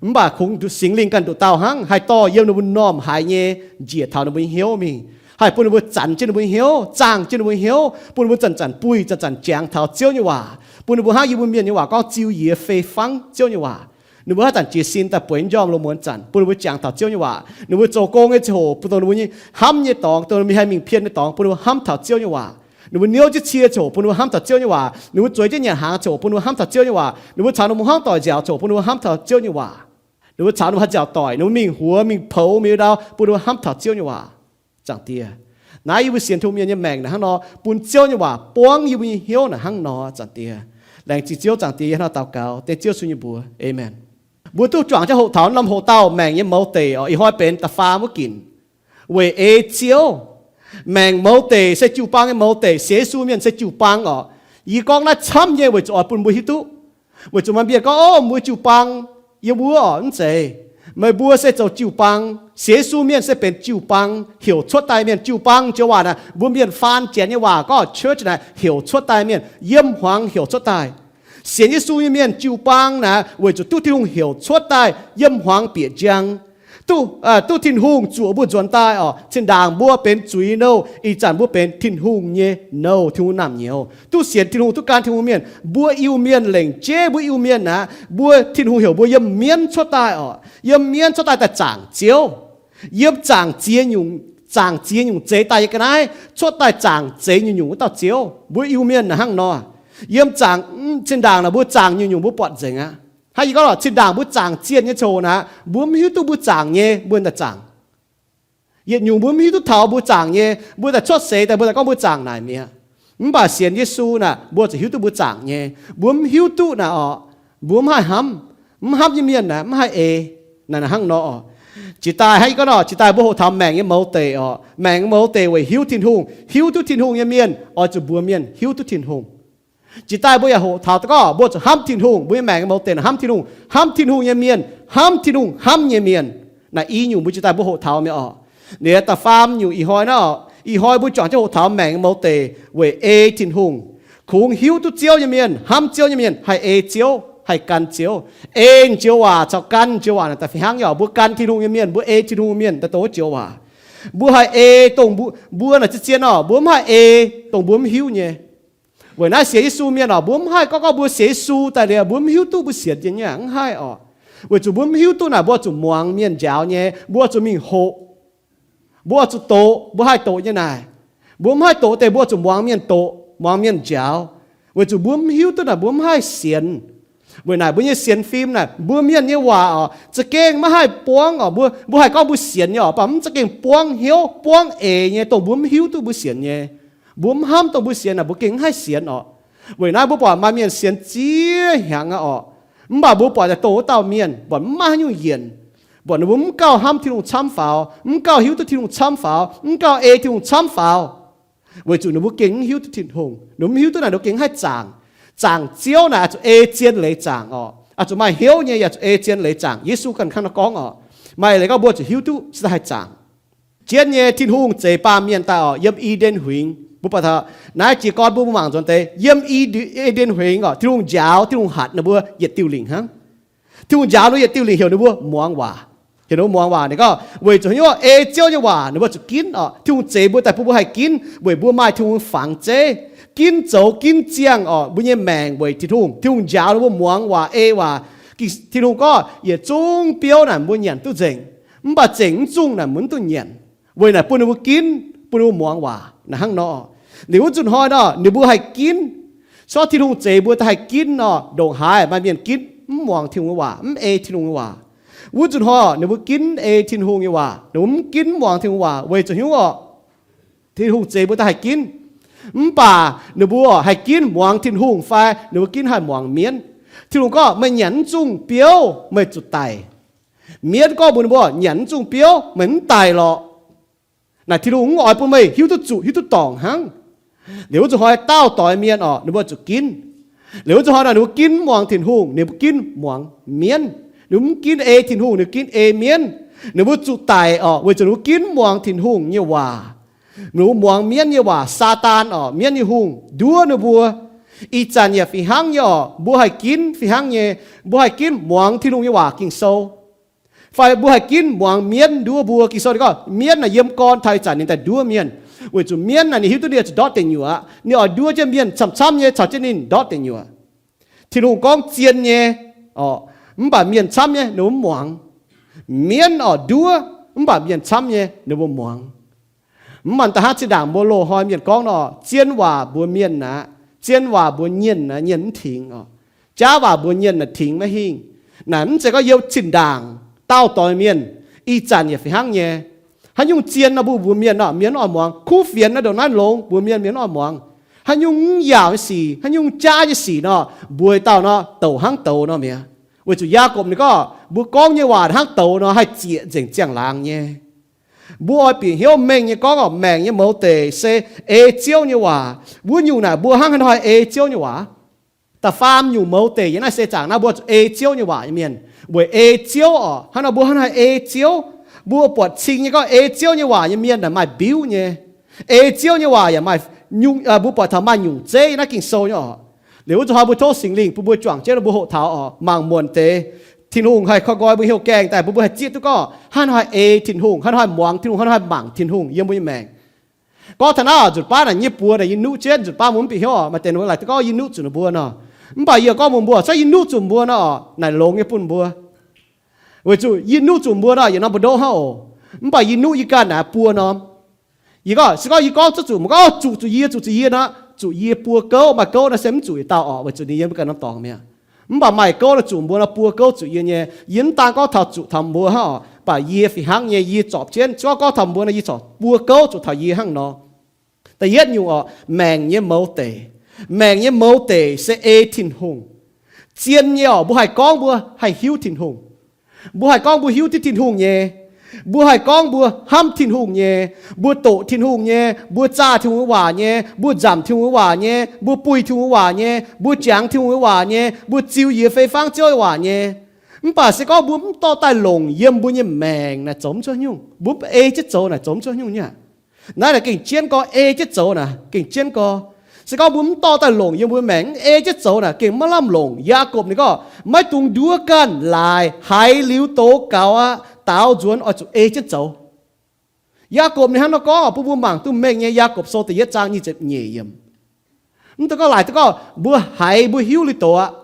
Mv baac kungx Singx Lingh ganh nduqc dauh hnangv haih dorh yiem ninh mbuo m'normh haiz nyei njiec taux ninh mbuo nyei hnyouv mingh, haih bun ninh mbuo zanc jienv ninh mbuo nyei hnyouv, zaangh jienv ninh mbuo nyei hnyouv, bun ninh mbuo zanc-zanc buih, zanc-zanc jangx taux Ziouv nyei waac, bun ninh mbuo hnangv yie mbuo mienh nyei waac gorngv ziu yie fei fangv Ziouv nyei waac. Ninh mbuo haaix zanc jiez sin daaih bueix njormh lungh muonz zanc, bun ninh mbuo jangx taux Ziouv nyei waac. Ninh mbuo zoux gong nyei ziangh hoc, bun dongh ninh mbuo nyei hnamv nyei dorngx, dongh ninh mbuo haih mingh pien nyei dorngx, bun ninh mbuo hnamv taux Ziouv nyei waac. Ninh mbuo niouv jienv cie ziangh hoc, bun ninh mbuo hnamv taux Ziouv nyei waac. Ninh mbuo zueiz jienv nyanc hnaangx ziangh hoc, bun ninh mbuo hnamv taux Ziouv nyei waac. Ninh mbuo caux ninh mbuo hmuangv doic nziaauc ziangh hoc, bun ninh mbuo hnamv taux Ziouv nyei waac. Ninh mbuo caux ninh mbuo haaix nziaauc doic, ninh mbuo mingh huox mingh poux mingh ndau, bun ninh mbuo hnamv taux Ziouv nyei waac. Zaangc Diex, naaiv yie mbuo sienx Tin-Hungh mienh nyei maengc naaic hnangv nor, bun Ziouv nyei waac buangv yie mbuo nyei hnyouv naaic hnangv nor, Zaangc Diex. Laengz zingh Ziouv, Zaangc Diex, yie hnangv nor daux gaux dengv Ziouv Yesu nyei mbuox. Aamen. Mbuo duqv juangc jienv hoqc taux norm hoqc dauh maengc nyei mouz deic oc, ih hnoi benx da'faam wuov ginc. Weic ei Ziouv, maengc mouz deic se jiu-baang nyei mouz deic, sienx Yesu mienh se jiu-baang oc. Yie gorngv naaiv camv nyei weic zuqc oix bun mbuo hiuv duqv. Weic zuqc maaih mienh gorngv, Ov, mbuo jiu-baang yiem wuov oc. Mv zeiz. Meih mbuo se zoux jiu-baang. Sienx Yesu mienh se benx jiu-baang, heuc cuotv daaih mienh. Jiu-baang joux waac naaic, mbuo mienh faan janx nyei waac gorngv church naaic, heuc cuotv daaih mienh, yiem hmuangx heuc cuotv daaih. Sienx Yesu nyei mienh jiu-baang naaic weic zuqc duqv Tin-Hungh heuc cuotv daaih yiem hmuangx bieqc njang, duqv, duqv Tin-Hungh zuoqc mbuo nzuonx daaih orqc. Zinh ndaangc mbuo benx zuiz-nouh, ih zanc mbuo benx Tin-Hungh nyei nouh, Tin-Hungh naamh nyouz. Duqv sienx Tin-Hungh, duqv gan Tin-Hungh mienh, mbuo Iu-Mienh lengc jeiv mbuo Iu-Mienh naaic, mbuo, Tin-Hungh heuc mbuo yiem mienv cuotv daaih orqc. Yiem mienv cuotv daaih daaih zaangc Ziouv. Yiem zaangc ziex nyungc, zaangc ziex nyungc zeix daaih nyei ga'naaiv cuotv daaih zaangc zeix nyungc-nyungc wuov dauh Ziouv. Mbuo Iu-Mienh naaic hnangv nor. Yiem zaangc, zinh ndaangc naaic mbuo zaangc nyungc-nyungc mbuo buatc nzengc aqv. Hnangv yie gorngv lorqc, zinh ndaangc mbuo zaangc zienh nyei ziangh hoc naaic, mbuo mv hiuv duqv mbuo zaangc nyei, mbuo daaih zaangc. Yietc nyungc mbuo mv hiuv duqv taux mbuo zaangc nyei, mbuo daaih cuotv seix daaih mbuo daaih gorngv mbuo zaangc naaic mi'aqv. Mv baac sienx Yesu naaic, mbuo zuqc hiuv duqv mbuo zaangc nyei. Mbuo mv hiuv duqv naaic orqc, mbuo mv haih hnamv. Mv hnamv nyei mienh naaic mv haih ei. Naaic hnangv nor orqc. Jiex daaih hnangv yie gorngv nor, jiex daaih mbuo hoqc taux maengc nyei mouz deic orqc. Maengc nyei mouz deic weic hiuv Tin-Hungh. Hiuv duqv Tin-Hungh nyei mienh oix zuqc mbuox mienh hiuv duqv Tin-Hungh. Jiex daaih mbuo yaac hoqc taux daaih gorngv mbuo zuqc hnamv Tin-Hungh. Mbuo nyei maengc nyei mouz deic hnamv Tin-Hungh, hnamv Tin-Hungh, hnamv Tin-Hungh hnamv nyei mienh. Naaic i nyungc mbuo jiex daaih mbuo hoqc taux mi'aqv orqc. Liuz da'faam nyungc ih hnoi naaiv orqc, ih hnoi mbuo juangc jienv hoqc taux maengc nyei mouz deic weic ei Tin-Hungh. Kungx hiuv duqv Ziouv nyei mienh, hnamv Ziouv nyei mienh haih ei Ziouv, haih gan Ziouv. Ei njoux waac caux gan njoux waac naaic daaih fih hnangv nyei orqc. Mbuo gan Tin-Hungh nyei mienh, mbuo ei Tin-Hungh nyei mienh daaih dongh wuov joux waac. Mbuo haih ei dongh mbuo, mbuo naaic zien-zien orqc, mbuo mv haih ei dongh mbuo mv hiuv nyei. Weic naaiv sienx Yesu mienh orqc, mbuo mv haih gorngv gorngv mbuo sienx Yesu daaih liuz mbuo mv hiuv duqv mbuo sienx jienv nyei, mv haih orqc. Weic zuqc mbuo mv hiuv duqv naaic mbuo zuqc muangx mienh njaaux nyei, mbuo zuqc mingh hoqc. Mbuo zuqc doqc, mbuo haih doqc nyei naaic. Mbuo mv haih doqc deix mbuo zuqc muangx mienh doqc, muangx mienh njaaux. Weic zuqc mbuo mv hiuv duqv naaic mbuo mv haih sienx. Weic naaic mbuo nyei sienx fim naaic, mbuo mienh nyei waac orqc, za'gengh maiv haih buangv orqc. Mbuo, mbuo haih gorngv mbuo sienx nyei orqc, mv baac mv za'gengh buangv hnyouv, buangv eix nyei, dongh mbuo mv hiuv duqv mbuo sienx nyei. Mbuo mv hnamv dongh mbuo sienx naaic, mbuo gengh mv haih sienx orqc. Weic naaiv mbuo buatc maaih mienh sienx ziex hnyangx aqv orqc. Mv baac mbuo buatc daaih dongh wuov dauh mienh, buatc mv maaih haaix nyungc yienc. Buatc ninh mbuo mv gauh hnamv Tin-Hungh camv faaux, mv gauh hiuv duqv Tin-Hungh camv faaux, mv gauh ei Tin-Hungh camv faaux. Weic zuqc ninh mbuo gengh mv hiuv duqv Tin-Hungh, ninh mbuo mv hiuv duqv naaic ninh mbuo gengh mv haih zaangc. Zaangc Ziouv naaic oix zuqc ei zien leiz zaangc orqc. Oix zuqc maaih hnyouv nyei, yaac zuqc ei zien leiz zaangc. Yesu ganh hnangv naaiv gorngv orqc. Maaih leiz gorngv mbuo zuqc hiuv duqv cingx daaih haih zaangc. Jienv nyei Tin-Hungh zeix baamh mienh daaih orqc, yiem I^nden Huingx. Mbuo buatc taux naaiv jiez gorn mbuo mangc nzuonx deix, yiem I^nden Huingx orqc, Tin-Hungh njaaux, Tin-Hungh hatc ninh mbuo yietc diuh lingc hnangv. Tin-Hungh njaaux ninh mbuo yietc diuh lingc heuc ninh mbuo muangx waac. Heuc ninh mbuo muangx waac, ninh gorngv weic zuqc hnyouv ei Ziouv nyei waac ninh mbuo zuqc ginv orqc. Tin-Hungh zeix mbuo daaih bun mbuo haih ginv, weic mbuo maaih Tin-Hungh nyei fangx zeiv, ginv zoux ginv ziangh orqc mbuo nyei maengc weic Tin-Hungh. Tin-Hungh njaaux ninh mbuo muangx waac, ei waac. Ging, Tin-Hungh gorngv yietc zungv biouv naaic mbuo nyanc duqv nzengc, mv baac zengc mv zungh naaic mbuo mv duqv nyanc. Weic naaic bun ninh mbuo ginv, bun ninh mbuo muangx waac naaic hnangv nor. Liuz wuov nzunc hnoi nor ninh mbuo haih ginv. Corc Tin-Hungh zeix mbuo daaih haih ginv nor, ndongc haaix maaih mienh ginv mv muangx Tin-Hungh nyei waac, mv ei Tin-Hungh nyei waac. Wuov nzunc hnoi ninh mbuo ginv ei Tin-Hungh nyei waac, ninh mbuo mv ginv mv muangx Tin-Hungh waac weic zuqc hnyouv orqc, Tin-Hungh zeix mbuo daaih haih ginv. Mv baac ninh mbuo haih ginv muangx Tin-Hungh fai ninh mbuo ginv haih muangx mienv? Tin-Hungh gorngv, meih nyanc mv zungh biouv meih zuqc daic. Mienv gorngv mbuox ninh mbuo, nyanc mv zungh biouv meih mv daic lorqc. Naaic Tin-Hungh mv oix bun meih hiuv duqv zuqc, hiuv duqv dorngc hnangv. Liuz wuov nzunc hnoi dauh doix mienh orqc, ninh mbuo zuqc ginv. Liuz wuov nzunc hnoi naaic ninh mbuo ginv mv muangx Tin-Hungh, ninh mbuo ginv muangx mienv. Ninh mbuo mv ginv ei Tin-Hungh, ninh mbuo ginv ei mienv. Ninh mbuo zuqc daic orqc, weic zuqc ninh mbuo ginv mv muangx Tin-Hungh nyei waac. Ninh mbuo muangx mienv nyei waac, Saadaan orqc, mienv nyei hungh nduov ninh mbuo. Ih zanc yaac fih hnangv nyei orqc, mbuo haih ginv fih hnangv nyei. Mbuo haih ginv muangx Tin-Hungh nyei waac, Ging-Sou, fai mbuo haih ginv muangx mienv nduov mbuo. Ging-Sou ninh gorngv mienv naaic yiem gorn taux ih zanc ninh daaih nduov mienh, weic zuqc mienv naaic ninh hiuv duqv ninh oix zuqc ndortv deic nyuoqc. Ninh oix nduov jienv mienh camv-camv nyei caux jienv ninh ndortv deic nyuoqc. Tin-Hungh gorngv zien nyei orqc, mv baac mienh camv nyei ninh mbuo mv muangx. Mienv orqc nduov, mv baac mienh camv nyei ninh mbuo muangx. Mv baac da'hnangv zinh ndaangc mbuo loz-hnoi mienh gorngv nor, zien waac mbuox mienh aqv, zien waac mbuox nyienh aqv, nyienh mv tingx orqc. Jaav waac mbuox nyienh naaic tingx maiv hingh. Naaic mv zeiz gorngv yiem zinh ndaangc dauh doix mienh, ih zanc yaac fih hnangv nyei. Haaix nyungc zien nor mbuo mbuox mienh nor, mienh mv oix muangx. Kuv fienx nor ndongc naaiv longx, mbuox mienh, mienh mv oix muangx. Haaix nyungc mv yaauc nyei sic, haaix nyungc jaav nyei sic nor, mbuox dauh nor douc hnangv douz nor mi'aqv. Weic zuqc Yaagorpc ninh gorngv, mbuo gorngv nyei waac hnangv douz nor haih zieqc nzengc ziangh laangz nyei. Mbuo oix bieqc hnyouv mengh nyei gorngv orqc, maengc nyei mouz deic se ei Ziouv nyei waac. Wuov nyungc naaic mbuo hnangv haaix nor haih ei Ziouv nyei waac? Da'faam nyungc mouz deic yiem naaiv seix zaangc naaiv mbuo zuqc ei Ziouv nyei waac nyei mienh. Weic ei Ziouv orqc, hnangv nor mbuo hnangv haaix nor ei Ziouv? Mbuo buatc cing nyei gorngv ei Ziouv nyei waac nyei mienh naaic maaih mbiuv nyei. Ei Ziouv nyei waac yaac maaih nyungc, mbuo buatc taux maaih nyungc zeiv yiem naaiv Ging-Sou nyei orqc. Liuz wuov zuqc hnoi mbuo tov Singx Lingh bun mbuo juangc jienv, mbuo hoqc taux orqc, mangc muonc deix Tin-Hungh haih koi nqoi mbuo hnyouv gaengh daaih, bun mbuo haih zieqv duqv gorngv haaix nor haih ei Tin-Hungh, haaix nor haih muangx Tin-Hungh, haaix nor haih mangc Tin-Hungh yiem mbuo nyei maengc. Gorngv taux naaiv oc, nzunc baav naaic yie nyei buoz naaic yie nuqv jienv, nzunc baav mbuo mv bieqc hnyouv oc, maaih deix ninh mbuo laaic duqv gorngv yie nuqv zuqc ninh mbuo nor. Mv baac yie gorngv mbuox mbuo, se yie nuqv zuqc mbuo nor oc, naaic longx nyei bun mbuo. Weic zuqc yie nuqv zuqc mbuo nor, yietc norm mbu'ndongv hnangv oc. Mv baac yie nuqv yie ganh naaic buo norm. Yie gorngv, se gorngv yie gorngv zuqc zuqc, mbuo gorngv zuqc zuqc yie, zuqc zuqc yie nor, zuqc yie buo gouv, maaih gouv nor se mv zuqc yietc dauh oc, weic zuqc ninh yiem ganh norm dorngx mi'aqv. Mv baac maaih gouv nor zuqc mbuo nor, buo gouv zuqc yie nyei. Yie mv daan gorngv taux zuqc taux mbuo hnangv oc, mv baac yie fih hnangv nyei yie zorpc jienv, se gorngv gorngv taux mbuo nor, yie corc buo gouv zuqc taux yie hnangv nor. Da'yietv nyungc oc, maengc nyei mouz deic. Maengc nyei mouz deic se ei Tin-Hungh. Zien nyei oc, mbuo haih gorngv mbuo haih hiuv Tin-Hungh. Mbuo haih gorngv mbuo hiuv duqv Tin-Hungh nyei. Mbuo haih gorngv mbuo hnamv Tin-Hungh nyei. Mbuo doqc Tin-Hungh nyei. Mbuo zaah Tin-Hungh nyei waac nyei. Mbuo nzamc Tin-Hungh nyei waac nyei. Mbuo buih Tin-Hungh nyei waac nyei. Mbuo jangx Tin-Hungh nyei waac nyei. Mbuo ziux yietc fei fangv Ziouv nyei waac nyei. Mv baac se gorngv mbuo mv dorh daaih longc yiem mbuo nyei maengc naaic zoux mv cuotv nyungc. Mbuo mv ei jienv zoux naaic zoux mv cuotv nyungc nyei aqv. Naaiv naaic gengh jienv gorx, ei jienv zoux naaic gengh jienv gorx. Se gorngv mbuo mv dorh daaih longc yiem mbuo maengc, mv ei jienv zoux naaic gengh maiv lamh longc. Yaagorpc ninh gorngv, maiv dungx nduov ganh laaix haiz liuz douz gaux aqv. Daaux nzuonx oix zuqc ei jienv zoux. Yaagorpc ninh hnangv nor gorngv oc, bun mbuo mangc duqv mengh nyei. Yaagorpc Sou da'yietv zaang nyic ziepc nyeic yiemc. Mv dungx gorngv laaix duqv gorngv mbuo haiz mbuo hiuv liuz douz aqv.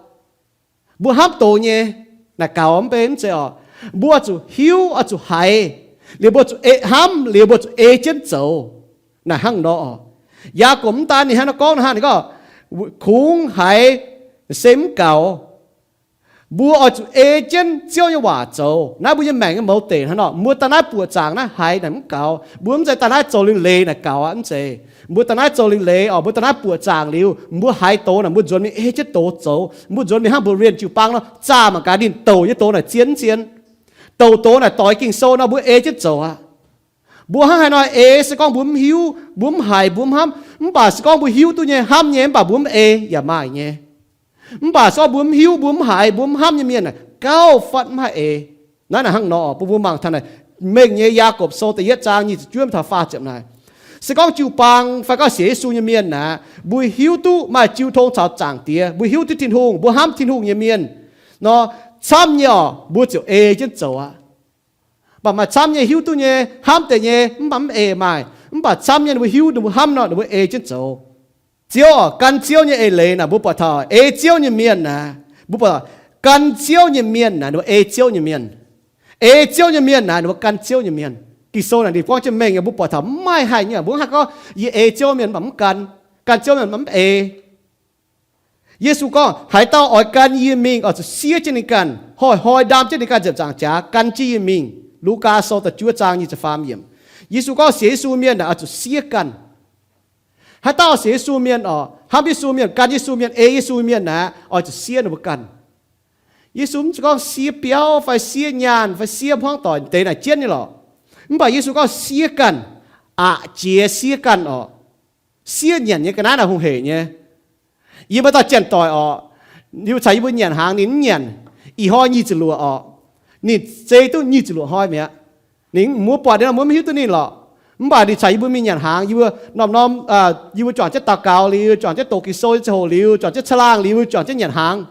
Mbuo hnamv douz nyei, naaic gaux mv bei mv zeiz oc. Mbuo oix zuqc hiuv, oix zuqc haiz, liuz mbuo zuqc ei hnamv, liuz mbuo zuqc ei jienv zoux. Naaic hnangv nor oc. Yaagorpc mv daan ninh hnangv nor gorngv nor, ninh gorngv, kungx haiz se mv gaux. Mbuo oix zuqc ei jienv Ziouv nyei waac zoux. Naaiv mbuo nyei maengc nyei mouz deic hnangv nor, mbuo daaih naaiv buoqc zaangc naaiv haiz naaic mv gaux. Mbuo mv zeiz daaih naaiv zoux liuz leiz naaic gaux aqv, mv zeiz. Mbuo daaih naaiv zoux liuz leiz oc, mbuo daaih naaiv buoqc zaangc liuz, mbuo haiz douz naaic, mbuo nzuonx mingh ei jienv douz zoux. Mbuo nzuonx mingh hnangv mbuo เรียน jiu-baang nor, zaah mangc gaax ninh douc nyei douz naaic zien mv zien. Douc douz naaic doix Ging-Sou nor, mbuo ei jienv zoux aqv. Mbuo hnangv haaix nor ei, se gorngv mbuo mv hiuv, mbuo mv haiz, mbuo mv hnamv. Mv baac se gorngv mbuo hiuv duqv nyei, hnamv nyei, mv baac mbuo mv ei yaac maaih nyei. Mv baac se gorngv mbuo mv hiuv, mbuo mv haiz, mbuo mv hnamv nyei mienh naaic, gauh fatv mv haih ei. Naaiv naaic hnangv nor, bun mbuo mangc taux naaic mengh nyei Yaagorpc Sou da'yietv zaang nyic ziepc juov mingh taux faah ziepc naaic. Se gorngv jiu-baang fai gorngv sienx Yesu nyei mienh naaic, mbuo hiuv duqv maaih jiu tong caux Zaangc Diex, mbuo hiuv duqv Tin-Hungh, mbuo hnamv Tin-Hungh nyei mienh nor, camv nyei oc, mbuo ziouc ei jienv zoux aqv. Mv baac maaih camv nyei hiuv duqv nyei, hnamv deix nyei, mv baac mv ei maaih. Mv baac camv nyei ninh mbuo hiuv, ninh mbuo hnamv nor, ninh mbuo ei jienv zoux. Ziouv oc, gan Ziouv nyei eix leiz naaic, mbuo buatc taux ei Ziouv nyei mienh naaic, mbuo buatc gan Ziouv nyei mienh naaic, ninh mbuo ei Ziouv nyei mienh. Ei Ziouv nyei mienh naaic, ninh mbuo gan Ziouv nyei mienh. Ging-Sou naaic ninh buangv jienv mengh nyei, mbuo buatc taux mv maaih haaix nyungc, mbuo hnangv gorngv yie ei Ziouv mienh mv baac mv gan, gan Ziouv mienh mv baac mv ei. Yesu gorngv, haaix dauh oix gan yie mingh, oix zuqc siev jienv ninh ganh, hnoi-hnoi ndaam jienv ninh ganh nziepc nzaangc jaax gan jienv yie mingh. Lugaa Sou da'juov zaang nyic ziepc faam yiemc. Yesu gorngv sienx Yesu mienh naaic oix zuqc siev ganh. Haaix dauh sienx Yesu mienh oc, hnamv Yesu mienh, gan Yesu mienh, ei Yesu mienh naaic, oix zuqc siev ninh mbuo ganh. Yesu mv zeiz gorngv siev biauv fai siev nyaanh fai siev hmuangv doic deix naaic jienv nyei lorqc. Mv baac Yesu gorngv siev ganh, aqc jiex siev ganh oc. Siev nyanc nyei ga'naaiv naaic hungh heic nyei. Yie maaih dauh janx-doic oc, yie mbuo caux yie mbuo nyanc hnaangx ninh mv nyanc, ih hnoi nyic ziepc luoqc oc. Ninh zei duqv nyic ziepc luoqc hnoi mi'aqv. Ninh mbuo buatc ninh nor mbuo mv hiuv duqv ninh lorqc. Mv baac ninh caux yie mbuo mingh nyanc hnaangx, yie mbuo norm-norm, yie mbuo juangc jienv daux gaux liuz, juangc jienv doqc Ging-Sou ziangh hoc liuz, juangc jienv caangh laangh liuz, juangc jienv nyanc hnaangx.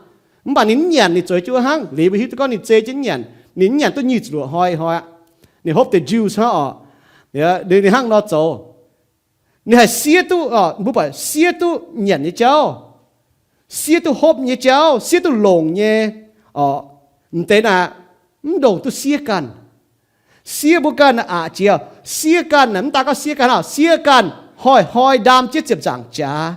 Mv baac ninh mv nyanc, ninh zueiz jienv wuov hnangv. Liuz mbuo hiuv duqv gorngv ninh zei jienv nyanc, ninh mv nyanc duqv nyic ziepc luoqc hnoi hnoi aqv. Ninh hopv deix juice hnangv oc. Ninh hnangv nor zoux. Ninh haih siev duqv, mbuo buatc siev duqv nyanc nyei jauv, siev duqv hopv nyei jauv, siev duqv longc nyei oc. M'deix naaic mv ndongc duqv siev ganh. Siev mbuo ganh aqc jiex. Siev ganh naaic mv daan gorngv siev ganh hnangv, siev ganh hnoi-hnoi ndaam jienv ziepc nzaangc jaax,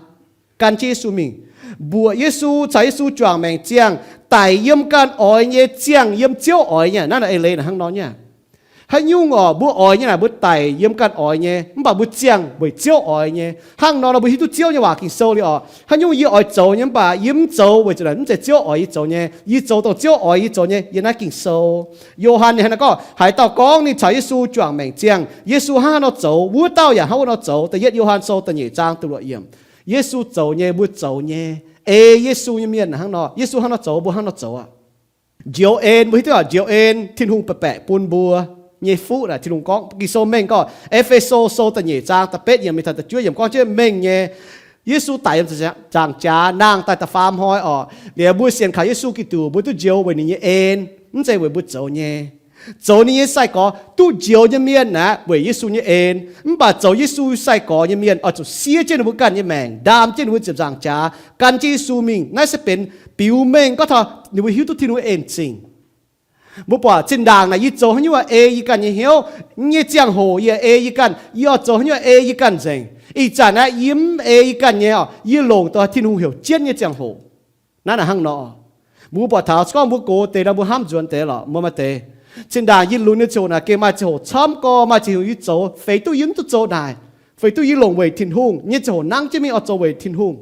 gan jienv Yesu mingh, mbuoqc Yesu, caux Yesu juangc maengc ziangh, daic yiem ganh oix nyei, ziangh yiem Ziouv oix nyei. Naaiv naaic eix leiz naaic hnangv nor nyei. Haaix nyungc oc, mbuo oix nyei naaic mbuo daic yiem ganh oix nyei, mv baac mbuo ziangh weic Ziouv oix nyei. Hnangv nor nor mbuo hiuv duqv Ziouv nyei waac Ging-Sou liuz oc, haaix nyungc yie oix zoux nyei mv baac yie mv zoux weic zuqc naaic mv zeiz Ziouv oix yie zoux nyei. Yie zoux dongh Ziouv oix yie zoux nyei, yie naaiv Ging-Sou. Yo^han ninh hnangv naaiv gorngv, haaix dauh gorngv ninh caux Yesu juangc maengc ziangh, Yesu hnangv haaix nor zoux, wuov dauh yaac hnangv wuov nor zoux. Da'yietv Yo^han Sou da'nyeic zaang da'luoqc yiemc. Yesu zoux nyei, mbuo zoux nyei. Ei Yesu nyei mienh hnangv nor, Yesu hnangv nor zoux, mbuo hnangv nor zoux aqv. Njoux en, mbuo hiuv duqv oc, njoux en, Tin-Hungh baeqc baeqc bun mbuo nyei fuqv naaic, Tin-Hungh gorngv. Ging-Sou mengh gorngv, E^fe^so Sou da'nyeic zaang da'betv yiemc mingh taux da'juov yiemc gorngv jienv mengh nyei. Yesu daic yiem nzaangc jaax, nangh daaih da'faam hnoi orqc. Liuz mbuo sienx kaux Yesu Giduc, mbuo duqv njoux weic ninh nyei en, mv zeiz weic mbuo zoux nyei. Zoux ninh nyei sai-gorx duqv njoux nyei mienh naaic weic Yesu nyei en. Mv baac zoux Yesu sai-gorx nyei mienh oix zuqc siev jienv ninh mbuo ganh nyei maengc, ndaam jienv ninh mbuo ziepc nzaangc jaax, gan jienv Yesu mingh. Naaiv se benx biux mengh gorngv taux ninh mbuo hiuv duqv Tin-Hungh en zingc. Mbuo buatc zinh ndaangc naaic yie zoux haaix nyungc ei yie ganh nyei hnyouv. Nyei ziangh hoc yie ei yie ganh, yie oix zoux haaix nyungc ei yie ganh nzengc. Ih zanc aeqv, yie mv ei yie ganh nyei orqc, yie longc dongh Tin-Hungh heuc jienv nyei ziangh hoc. Naaiv naaic hnangv nor, mbuo buatc taux se gorngv mbuo gox deix nor, mbuo hnamv nzuonx deix lorqc, mbuo maaih deix. Zinh ndaangc yie lunx nyei ziangh hoc naaic gengh maaih ziangh hoc camv gorx, maaih ziangh hoc yie zoux feix duqv yie mv duqv zoux naaic, feix duqv yie longc weic Tin-Hungh nyei ziangh hoc nangv jienv mingh oix zoux weic Tin-Hungh,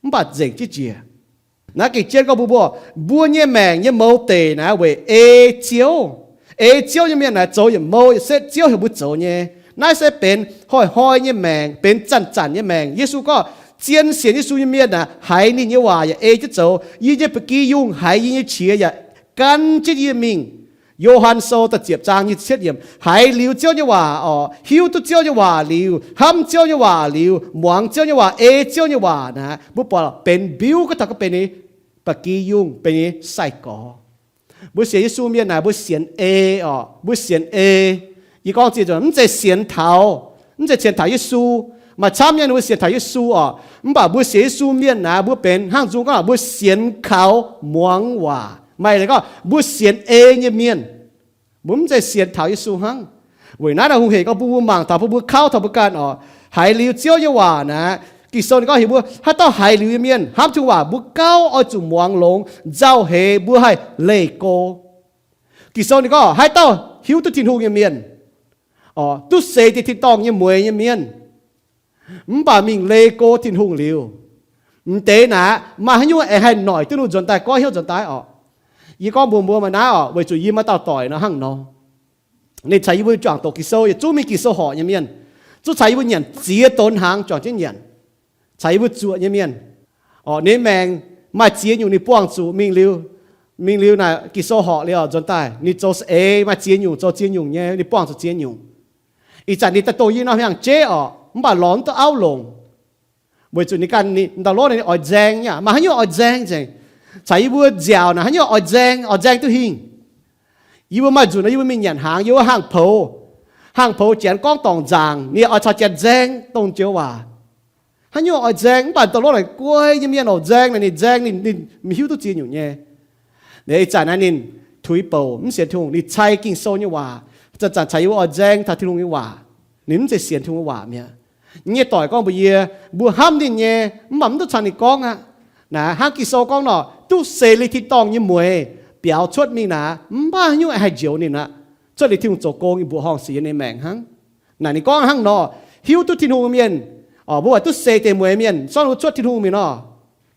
mv baac nzengc jienv njiec. Naaiv gengh jienv gorngv mbuo, mbuo, mbuo nyei maengc nyei mouz deic naaic weic ei Ziouv. Ei Ziouv nyei mienh naaic zoux yietc mouh yietc setv Ziouv heuc mbuo zoux nyei. Naaiv se benx hnoi-hnoi nyei maengc, benx zanc-zanc nyei maengc. Yesu gorngv, zien sienx Yesu nyei mienh naaic haiz ninh nyei waac yaac ei jienv zoux. Yie nyei ba'gi yungh haiz yie nyei qiex yaac gan jienv yie mingh. Yo^han Sou da'ziepc zaang nyic ziepc cietv yiemc, haiz liuz Ziouv nyei waac orqc, hiuv duqv Ziouv nyei waac liuz, hnamv Ziouv nyei waac liuz, muangx Ziouv nyei waac, ei Ziouv nyei waac naaic, mbuo buatc benx mbiuv, gorngv taux gorngv benx ninh ba'gi yungh, benx ninh sai-gorx. Mbuo sienx Yesu mienh naaic mbuo sienx ei orqc, mbuo sienx ei. Yie gorngv ziex nzunc, mv zeiz sienx taux, mv zeiz sienx taux Yesu. Maaih camv nyei ninh mbuo sienx taux Yesu orqc, mv baac mbuo sienx Yesu mienh naaic mbuo benx hnangv nzung gorngv mbuo sienx kaux muangx waac. Maaih leiz gorngv mbuo sienx ei nyei mienh. Mbuo mv zeiz sienx taux Yesu hnangv. Weic naaiv naaic hungh hec gorngv bun mbuo mangc taux, bun mbuo kauv taux mbuo ganh orqc. Haiz liuz Ziouv nyei waac naaic, Ging-Sou ninh gorngv heuc mbuo haaix dauh haiz liuz nyei mienh, hnamv Tin-Hungh waac, mbuo gauh oix zuqc muangx longx, nzauh heix mbuo haih leih go. Ging-Sou ninh gorngv haaix dauh hiuv duqv Tin-Hungh nyei mienh, orqc, duqv seix deix tin-dorngh nyei mueix nyei mienh, mv baac mingh leih go Tin-Hungh liuz, m'deix naaic maaih haaix nyungc aengx haih noic duqv ninh nzuonx daaih, goiv hnyouv nzuonx daaih orqc. Yie gorngv mbuox mbuo maaih naaiv orqc, weic zuqc yie maaih dauh doic nor hnangv nor. Ninh caux yie mbuo juangc doqc Ging-Sou, yietc zungv mingh Ging-Sou horc nyei mienh, zungv caux yie mbuo nyanc ziex donx hnaangx juangc jienv nyanc, caux yie mbuo zuoqc nyei mienh. Orqc, ninh maengc maaih ziex nyungc ninh buangh zuqc mingh liuz, mingh liuz naaic Ging-Sou horc liuz orqc, nzuonx daaih ninh zoux saeng-eix maaih ziex nyungc, zoux ziex nyungc nyei, ninh buangh zuqc ziex nyungc. Ih zanc ninh daaih dongh yie nor hnyangx-jeiv orqc, mv baac lorz mv duqv auv longc. Weic zuqc ninh ganh ninh ndau-lorqv ninh oix nzaeng nyei aqv, maaih haaix nyungc oix nzaeng nzengc. Caux yie mbuo nziaauc naaic haaix nyungc oix nzaeng, oix nzaeng duqv hingh. Yie mbuo maaih nzunc nor yie mbuo mingh nyanc hnaangx, yie mbuo hangx poux, hangx poux janx gorngv dorngc nzaangc, ninh oix caux janx nzaeng dongh joux waac. Haaix nyungc oix nzaeng, mv baac ndau-lorqv naaic guai nyei mienh oix nzaeng naaic, ninh nzaeng ninh, ninh mv hiuv duqv ziex nyungc nyei. Ih zanc naaiv ninh tuix bouc mv sienx Tin-Hungh, ninh cai Ging-Sou nyei waac, zanc-zanc caux yie mbuo oix nzaeng taux Tin-Hungh nyei waac. Ninh mv zeiz sienx Tin-Hungh nyei waac mi'aqv. Yie nyei doic gorngv mbuox yie, mbuo hnamv ninh nyei, mv baac mv duqv caux ninh gorngv aqv. Naaic hnangv Ging-Sou gorngv nor, duqv seix liuz tin-dorngh nyei mueix biaux cuotv mingh naaic, mv baac haaix nyungc haih njoux ninh aqv. Cuotv liuz Tin-Hungh zoux gong nyei mbuoqc horngh sic yiem ninh maengc hnangv. Naaic ninh gorngv hnangv nor, hiuv duqv Tin-Hungh mienh, mbuo waac duqv seix deix mueix mienh, sortv ninh mbuo cuotv Tin-Hungh mingh nor,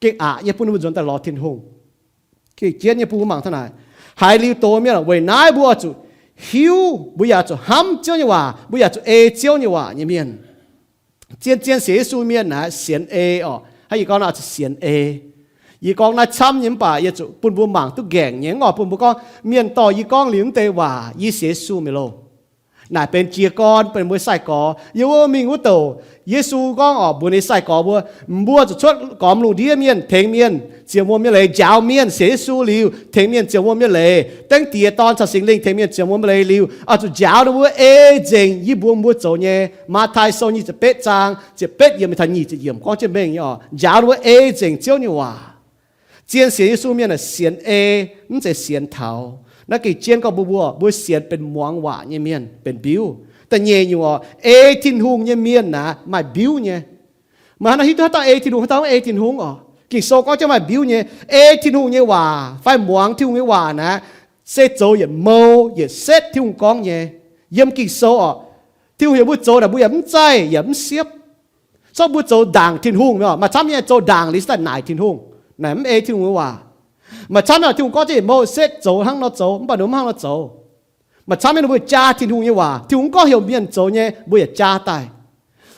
gengh aqc nyei bun ninh mbuo nzuonx daaih lorz Tin-Hungh. Gengh jienv nyei bun mbuo mangc taux naaic, haiz liuz doz mienh, weic naaiv mbuo oix zuqc hiuv, mbuo yaac zuqc hnamv Ziouv nyei waac, mbuo yaac zuqc ei Ziouv nyei waac nyei mienh. Zien-zien sienx Yesu mienh naaic sienx ei orqc. Hnangv yie gorngv nor, oix zuqc sienx ei. Yie gorngv naaiv camv nyei mv baac yie zuqc bun mbuo mangc duqv nqaengc nyei, mv oix bun mbuo gorngv mienh dorh yie gorngv liuz mv deix waac yie sienx Yesu mi'aqv loh. Naaic benx jiez gorn, benx mbuo sai-gorx. Yiem wuov mingh wuov douc, Yesu gorngv orqc, mbuox ninh sai-gorx mbuo, mbuo zuqc cuotv gormx lungh ndiev mienh, tengx mienh ziouc wuom nyei leiz, njaaux mienh sienx Yesu liuz, tengx mienh ziouc wuom nyei leiz. Dengv Diex, Dorn caux Singx Lingh tengx mienh ziouc wuom nyei leiz liuz, oix zuqc njaaux ninh mbuo ei nzengc yie mbuox mbuo zoux nyei. Matv^taai Sou nyic ziepc betv zaang ziepc betv yiemc taux nyic ziepc yiemc gorngv jienv mengh nyei orqc, njaaux ninh mbuo ei nzengc Ziouv nyei waac. Zien sienx Yesu mienh aeqv, sienx ei, mv zeiz sienx taux. Naaiv gengh jienv gorngv mbuo, mbuo, mbuo sienx benx muangx waac nyei mienh, benx mbiuv. Da'nyeic nyungc orqc, ei Tin-Hungh nyei mienh naaic maaih mbiuv nyei. Meih hnangv nor hiuv duqv haaix dauh ei Tin-Hungh, haaix dauh mv ei Tin-Hungh orqc? Ging-Sou gorngv jienv maaih mbiuv nyei. Ei Tin-Hungh nyei waac fai muangx Tin-Hungh nyei waac naaic, se zoux yietc mou yietc setv Tin-Hungh gorngv nyei. Yiem Ging-Sou orqc, Tin-Hungh heuc mbuo zoux naaic, mbuo yaac mv zaih yaac mv siepv. Sortv mbuo zoux ndaangc Tin-Hungh, maaih camv nyei zoux ndaangc liuz daaih naaic Tin-Hungh, naaic mv ei Tin-Hungh nyei waac. Maaih camv nyei Tin-Hungh gorngv jienv yietc mou setv zoux hnangv nor zoux, mv baac ninh mv hnangv nor zoux. Maaih camv nyei ninh mbuo jaa Tin-Hungh nyei waac, Tin-Hungh gorngv heuc mienh zoux nyei, mbuo yaac jaa daaih.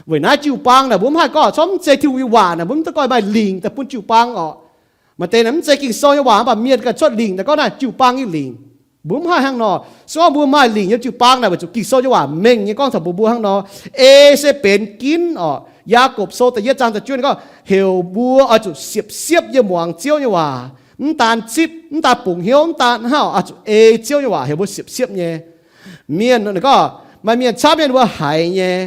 Weic naaiv jiu-baang naaic mbuo mv haih gorngv, corc mv zeiz Tin-Hungh nyei waac naaic mbuo mv dungx gorngv maaih lingc daaih bun jiu-baang orqc. Maaih deix naaic mv zeiz Ging-Sou nyei waac, mv baac mienh ganh cuotv lingc daaih gorngv naaiv jiu-baang nyei lingc. Mbuo mv haih hnangv nor. Se gorngv mbuo maaih lingc yiem jiu-baang naaic, weic zuqc Ging-Sou nyei waac mengh nyei gorngv taux mbuo, mbuo hnangv nor. Ei se benx ginv orqc. Yaagorpc Sou da'yietv zaang da'juov ninh gorngv heuc mbuo oix zuqc siepv-siepv yiem muangx Ziouv nyei waac, mv daan zipv, mv daan bungx hnyouv, mv daan hnangv, oix zuqc ei Ziouv nyei waac heuc mbuo siepv-siepv nyei. Mienh ninh gorngv maaih mienh camv nyei ninh mbuo haiz nyei,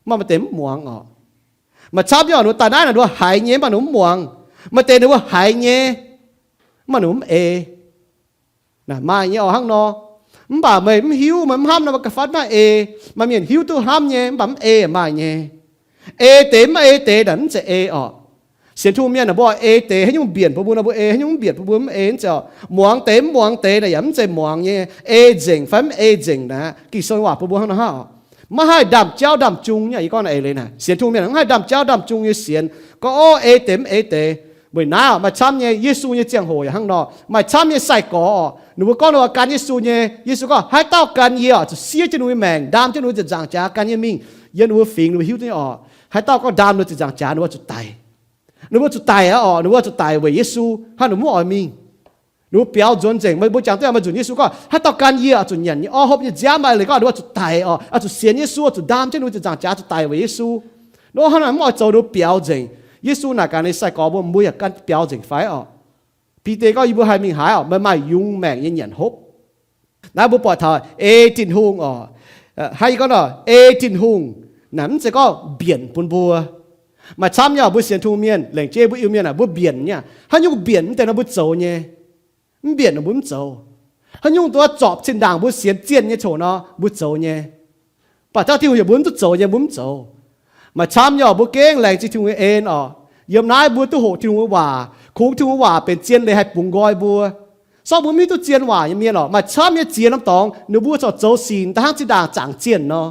mv baac maaih deix mv muangx orqc. Maaih camv nyei orqc, ninh mbuo daaih naaiv naaic ninh mbuo haiz nyei, mv baac ninh mv muangx. Maaih deix ninh mbuo haiz nyei, mv baac ninh mv ei. Naaic maaih nyei orqc hnangv nor. Mv baac meih mv hiuv, meih mv hnamv nor, meih ga'fanh maiv ei. Maaih mienh hiuv duqv hnamv nyei, mv baac mv ei maaih nyei. Ei deix mv ei deix naaic mv zeiz ei orqc. Sienx Tin-Hungh mienh naaic mbuo ei deix haaix nyungc mbienc bun mbuo nor mbuo ei, haaix nyungc mv mbienc bun mbuo mv ei, mv zeiz orqc. Muangx deix mv muangx deix naaic yaac mv zeiz muangx nyei. Ei nzengc fai mv ei nzengc naaic, Ging-Sou nyei waac bun mbuo hnangv nor hnangv orqc. Maiv haih ndaamv-jauv ndaamv-jung nyei. Yie gorngv naaic eix leiz naaic, sienx Tin-Hungh mienh mv haih ndaamv-jauv ndaamv-jung nyei sienx, gorngv, Orv, ei deix mv ei deix. Weic naaiv orqc, maaih camv nyei Yesu nyei ziangh hoc yaac hnangv nor. Maaih camv nyei sai-gorx orqc, ninh mbuo gorngv ninh mbuo gan Yesu nyei, Yesu gorngv, Haaix dauh gan yie orqc, zuqc siev jienv ninh mbuo nyei maengc, ndaam jienv ninh mbuo ziepc nzaangc jaax gan yie mingh, yiem ninh mbuo fingx ninh mbuo hiuv duqv nyei orqc. Haaix dauh gorngv ndaam ninh mbuo ziepc nzaangc jaax, ninh mbuo zuqc daic. Ninh mbuo zuqc daic aqv orqc. Ninh mbuo zuqc daic weic Yesu hnangv, ninh mbuo mv oix mingh. Ninh mbuo biaux nzuonx nzengc. Mbuo jangx duqv maaih nzunc Yesu gorngv, Haaix dauh gan yie oix zuqc nyanc nyei orv hopv nyei nziaamv. Maaih leiz gorngv ninh mbuo zuqc daic orqc, oix zuqc sienx Yesu, oix zuqc ndaam jienv ninh mbuo ziepc nzaangc jaax zuqc daic weic Yesu. Nor hnangv naaic mv oix zoux, ninh mbuo biaux nzengc. Yesu naaic gaax ninh sai-gorx mbuo, Mbuo yaac gan biaux nzengc fai orqc? Bide gorngv, Yie mbuo haih mingh haaix orqc? Meih maaih yungz maengc nyei nyanc hopv. Naaiv mbuo buatc taux ei Tin-Hungh orqc. Hnangv yie gorngv nor, ei Tin-Hungh naaic mv zeiz gorngv mbienc bun mbuo. Maaih camv nyei orqc, mbuo sienx Tin-Hungh mienh, laengz jeiv mbuo Iu-Mienh naaic, mbuo mbienc nyei. Haaix nyungc mbienc mv deix nor mbuo zoux nyei. Mv mbienc nor mbuo mv zoux. Haaix nyungc duqv zorpc zinh ndaangc mbuo sienx zienh nyei coc nor mbuo zoux nyei. Mv baac taux Tin-Hungh heuc mbuo mv duqv zoux nyei mbuo mv zoux. Maaih camv nyei orqc, mbuo gengh laengz zingh Tin-Hungh nyei en orqc. Yiem naaiv mbuo duqv hoqc Tin-Hungh nyei waac, kungx Tin-Hungh waac benx zien leiz haih bungx nqoi mbuo. Se gorngv mbuo mv hiuv duqv zien waac nyei mienh orqc, maaih camv nyei ziex norm dorngx ninh mbuo corc zoux sic daaih hnangv zinh ndaangc zaangc zienh nor.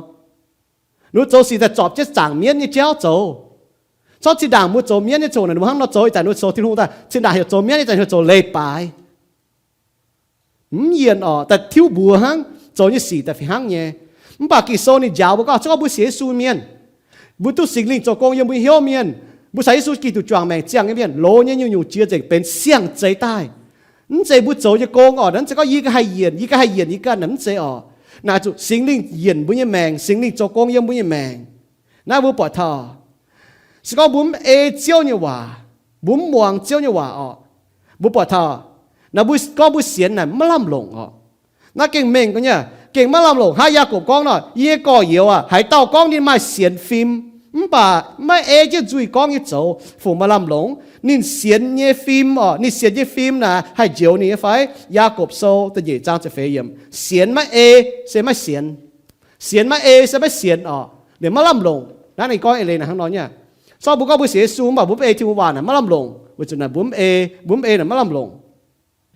Ninh mbuo zoux sic daaih zorpc jienv zaangc mienv nyei jauv zoux. Corc zinh ndaangc mbuo zoux mienv nyei coc naaic, ninh mbuo hnangv nor zoux, ih zanc ninh mbuo zoux Tin-Hungh daaih, zinh ndaangc heuc zoux mienv, ih zanc heuc zoux leiz-baaix. Mv yienc orqc, daaih tiuv mbuox hnangv, zoux nyei sic daaih fih hnangv nyei. Mv baac Ging-Sou ninh njaaux mbuo gorngv, se gorngv mbuo sienx Yesu mienh, mbuo duqv Singx Lingh zoux gong yiem mbuo hnyouv mienh, mbuo caux Yesu Giduc juangc maengc ziangh nyei mienh, loz nyei nyungc-nyungc jiex nzengc benx siang-zeix daaih. Mv zeiz mbuo zoux nyei gong orqc, mv zeiz gorngv yie ganh haih yienc, yie ganh haih yienc yie ganh naaic, mv zeiz orqc. Naaic zuqc Singx Lingh yienc mbuo nyei maengc, Singx Lingh zoux gong yiem mbuo nyei maengc. Naaiv mbuo buatc taux, se gorngv mbuo mv ei Ziouv nyei waac, mbuo mv muangx Ziouv nyei waac orqc, mbuo buatc taux, naaiv mbuo gorngv mbuo sienx naaic maiv lamh longc orqc. Naaiv gengh mengh nyei, gengh maiv lamh longc. Hnangv Yaagorpc gorngv nor, Yie nyei gorx-youz aah, haaix dauh gorngv ninh maaih sienx fim, mv baac maiv ei jienv nzuih gorngv nyei zoux, fungc maaih lamh longc? Ninh sienx nyei fim orqc, ninh sienx nyei fim naaic haih njoux ninh nyei fai? Yaagorpc Sou da'nyeic zaang ziepc feix yiemc, sienx maiv ei se maiv sienx. Sienx maiv ei se maiv sienx orqc, ninh maiv lamh longc. Naaiv ninh gorngv eix leiz naaic hnangv nor nyei. Sorng mbuo gorngv mbuo sienx Yesu mv baac mbuo mv ei Tin-Hungh waac naaic maiv lamh longc, weic zuqc naaic mbuo mv ei, mbuo mv ei naaic maiv lamh longc.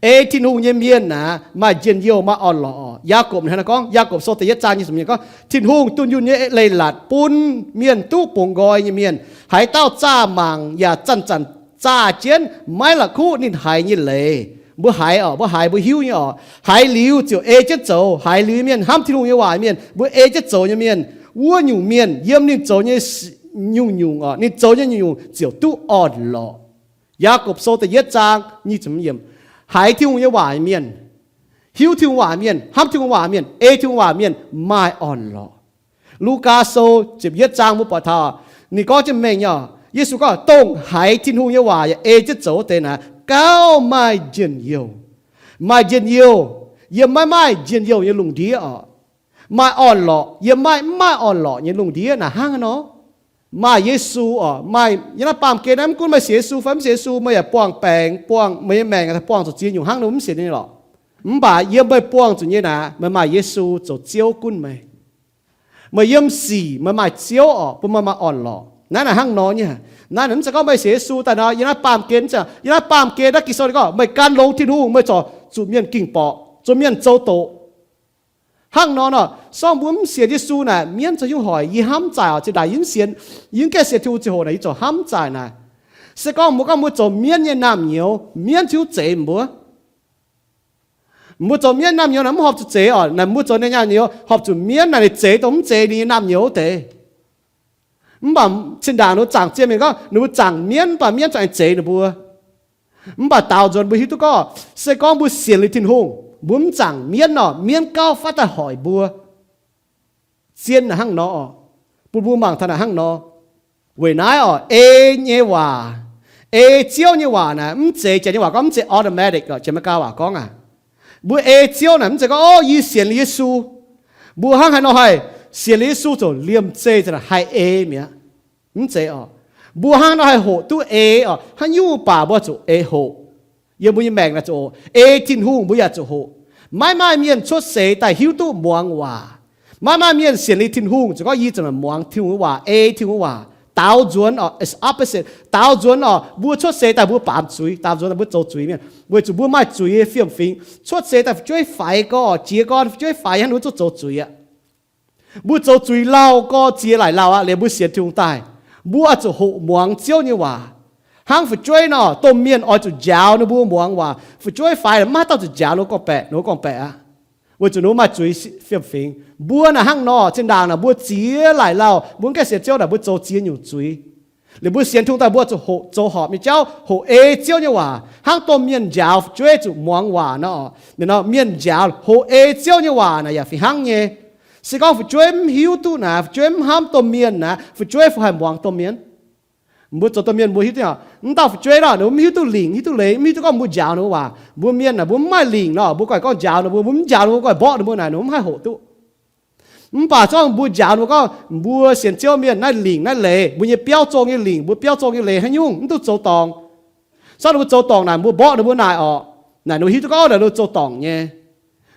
Ei Tin-Hungh nyei mienh naaic maaih njien-youh, maaih orn-lorqc orqc. Yaagorpc hnangv naaiv gorngv, Yaagorpc Sou da'yietv zaang nyei gorngv, Tin-Hungh dunh yunh nyei leiz-latc bun mienh duqv bungx nqoi nyei mienh. Haaix dauh zaah mangc yaac zanc-zanc zaah jienv, maiv la'kuqv ninh haiz nyei leiz. Mbuo haiz orqc, mbuo haiz, mbuo hiuv nyei orqc. Haiz liuz ziouc ei jienv zoux. Haiz liuz mienh, hnamv Tin-Hungh nyei waac mienh, mbuo ei jienv zoux nyei mienh, wuov nyungc mienh yiem ninh zoux nyei nyungc-nyungc orqc, ninh zoux nyei nyungc-nyungc ziouc duqv orn-lorqc. Yaagorpc Sou da'yietv zaang nyic ziepc yiemc. Haiz Tin-Hungh nyei waac mienh, hiuv Tin-Hungh waac mienh, hnamv Tin-Hungh waac mienh, ei Tin-Hungh waac mienh maaih orn-lorqc. Lugaa Sou ziepc yietv zaang mbuo buatc taux, ninh gorngv jienv mengh nyei orqc. Yesu gorngv, Dongh haiz Tin-Hungh nyei waac yaac ei jienv zoux wuov deix naaic gauh maaih njien-youh. Maaih njien-youh yiem maiv maaih njien-youh nyei lungh ndiev orqc. Maaih orn-lorqc yiem maaih mv maaih orn-lorqc nyei lungh ndiev. Naaic hnangv haaix nor? Maaih Yesu orqc, maaih yiem naaiv baamh gen naaiv, mv gunv meih sienx Yesu fai mv sienx Yesu, meih yaac buangh baengc, buangh meih nyei maengc daaih buangh zuqc ziex nyungc hnangv nor mv sienx nyei lorqc. Mv baac yiem meih buangh zuqc nyei naaic, meih maaih Yesu zoux Ziouv gunv meih. Meih yiem sic meih maaih Ziouv orqc, bun meih maaih orn-lorqc. Naaiv naaic hnangv nor nyei. Naaiv mv zeiz gorngv meih sienx Yesu daaih nor, yiem naaiv baamh gen, yiem naaiv baamh gen naaiv Ging-Sou gorngv meih gan longx Tin-Hungh, meih corc zuqc mienh ging borqc, zuqc mienh zoux doqc. Hnangv nor nor, sorng mbuo mv sienx Yesu naaic, mienv zoux hnyouv hoic. Yie hnamv zaaic orqc, zinh ndaangc yie mv sienx, yie mv gaengh sienx Tin-Hungh ziangh hoc naaic, yie ziouc hnamv zaaic naaic. Se gorngv mbuo gorngv mbuo zoux mienv nyei naamh nyouz, mienv hiuv zeix mbuo. Mbuo zoux mienv naamh nyouz naaic mv horpc zuqc zeix orqc. Naaic mbuo zoux ninh naamh nyouz horpc zuqc mienv naaic ninh zeix dongh mv zeiz ninh nyei naamh nyouz wuov deix. Mv baac zinh ndaangc ninh mbuo zaangc zien mienh gorngv ninh mbuo zaangc mienv, mv baac mienv za'gengh zeix ninh mbuo. Mv baac daaux nzuonx mbuo hiuv duqv gorngv, se gorngv mbuo sienx liuz Tin-Hungh, Mbuo mv zaangc mienv nor, mienv gauh faatv daaih hoic mbuo. Zien naaic hnangv nor oc. Bun mbuo mangc taux naaic hnangv nor. Weic naaiv oc, ei nyei waac, ei Ziouv nyei waac naaic, mv zeiz, janx nyei waac gorngv mv zeiz automatic oc, janx Meigaa waac gorngv aac. Mbuo ei Ziouv naaic mv zeiz gorngv, o, yie sienx liuz Yesu. Mbuo hnangv haaix nor haih sienx liuz Yesu ziouc liemh zeih haih ei mi'aqv? Mv zeiz oc. Mbuo hnangv haaix nor haih hoqc duqv ei oc? Haaix nyungc baac mbuo zuqc ei hoqc. Yiem mbuo nyei maengc naaic zuqc hoqc. Ei Tin-Hungh mbuo yaac zuqc hoqc. Maiv maaih mienh cuotv seix daaih hiuv duqv muangx waac. Maiv maaih mienh sienx liuz Tin-Hungh ziouc gorngv, yie ziouc muangx Tin-Hungh nyei waac, ei Tin-Hungh nyei waac. Daaux nzuonx oc, it's opposite. Daaux nzuonx oc, mbuo cuotv seix daaih mbuo baamz zuiz, daaux nzuonx daaih mbuo zoux zuiz mienh, weic zuqc mbuo maaih zuiz nyei fiem-fingx. Cuotv seix daaih fu'jueiv faix gorx, jiex gorn fu'jueiv faix hnangv, ninh mbuo zuqc zoux zuiz aqv. Mbuo zoux zuiz lauh gorx, ziex laaic lauh aqv, liuz mbuo sienx Tin-Hungh daaih, mbuo oix zuqc hoqc muangx Ziouv nyei waac. Hnangv fu'jueiv nor, domh mienh oix zuqc njaaux ninh mbuo muangx waac. Fu'jueiv faix maiv dauh zuqc njaaux ninh mbuo gorngv-baeqc, ninh mbuo gorngv-baeqc aqv, weic zuqc ninh mbuo maaih zuiz fiem-fingx. Mbuo naaic hnangv nor, zinh ndaangc naaic mbuo ziex laaic lauh, mbuo gaengh sienx Ziouv naaic, mbuo zoux ziex nyungc zuiz. Liuz mbuo sienx Tin-Hungh daaih mbuo zuqc hoqc zoux horpc nyei jauv, hoqc ei Ziouv nyei waac, hnangv domh mienh njaaux fu'jueiv zuqc muangx waac nor. Ninh nor, mienh njaaux hoqc ei Ziouv nyei waac naaic yaac fih hnangv nyei. Se gorngv fu'jueiv mv hiuv duqv naaic, fu'jueiv mv hnamv domh mienh naaic, fu'jueiv fai haih muangx domh mienh? Mbuo zoux domh mienh mbuo hiuv duqv, mv dauh fu'jueiv nor, ninh mbuo mv hiuv duqv lingc, mv hiuv duqv leiz, mv hiuv duqv gorngv mbuo njaaux ninh mbuo waac. Mbuo mienh naaic, mbuo mv maaih lingc nor, mbuo goiv gorngv njaaux ninh mbuo, mbuo mv njaaux ninh mbuo, goiv mborqv ninh mbuo naaic, ninh mbuo mv haih hoqc duqv. Mv baac se gorngv mbuo njaaux ninh mbuo gorngv, mbuo sienx Ziouv mienh naaiv lingc naaiv leiz, mbuo nyei biauv zorng nyei lingc, mbuo biauv zorng nyei leiz haaix nyungc, mv duqv zoux dorngc. Se gorngv ninh mbuo zoux dorngc naaic, mbuo mborqv ninh mbuo naaic orqc, naaic ninh mbuo hiuv duqv gorngv naaic ninh mbuo zoux dorngc nyei.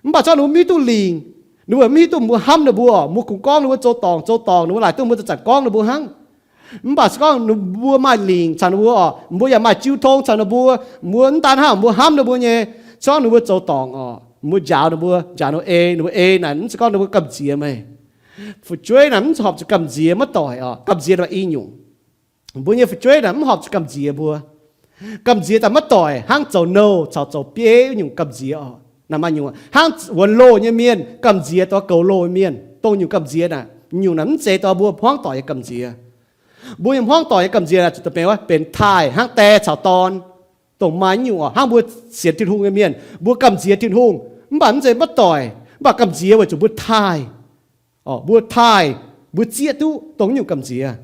Mv baac se gorngv ninh mbuo mv hiuv duqv lingc, ninh mbuo mv hiuv duqv mbuo hnamv ninh mbuo, mbuo kungx gorngv ninh mbuo zoux dorngc, zoux dorngc, ninh mbuo laaic duqv mbuo zanc-zanc gorngv ninh mbuo hnangv. Mv baac se gorngv ninh mbuo maaih lingc caux ninh mbuo orqc, mbuo yaac maaih jiu tong caux ninh mbuo, mbuo mv daan hnangv mbuo hnamv ninh mbuo nyei, se gorngv ninh mbuo zoux dorngc orqc, mbuo njaaux ninh mbuo, njaaux ninh mbuo ei, ninh mbuo ei naaic, mv zeiz gorngv ninh mbuo gamh nziex meih. Fu'jueiv naaic mv horpc zuqc gamh nziex maiv doic orqc. Gamh nziex naaic i nyungc. Mbuo nyei fu'jueiv naaic mv horpc zuqc gamh nziex mbuo. Gamh nziex daaih maiv doic hnangv zoux nouh caux zoux bieiv nyungc gamh nziex orqc. Naaic maaih nyungc hnangv wuonx loh nyei mienh gamh nziex dongh goux loh nyei mienh, dongh nyungc gamh nziex naaic, nyungc naaic mv zeiz dongh mbuo hmuangv doic nyei gamh nziex. Mbuo nyei hmuangv doic nyei gamh nziex naaic zuqc daaih benx wuov, benx taaih hnangv die caux dorn. Dongh maaih nyungc orqc, hnangv mbuo sienx Tin-Hungh nyei mienh, mbuo gamh nziex Tin-Hungh, mv baac mv zeiz maiv doic, mv baac gamh nziex weic zuqc mbuo taaih. Mbuo taaih, mbuo zieqv duqv dongh nyungc gamh nziex.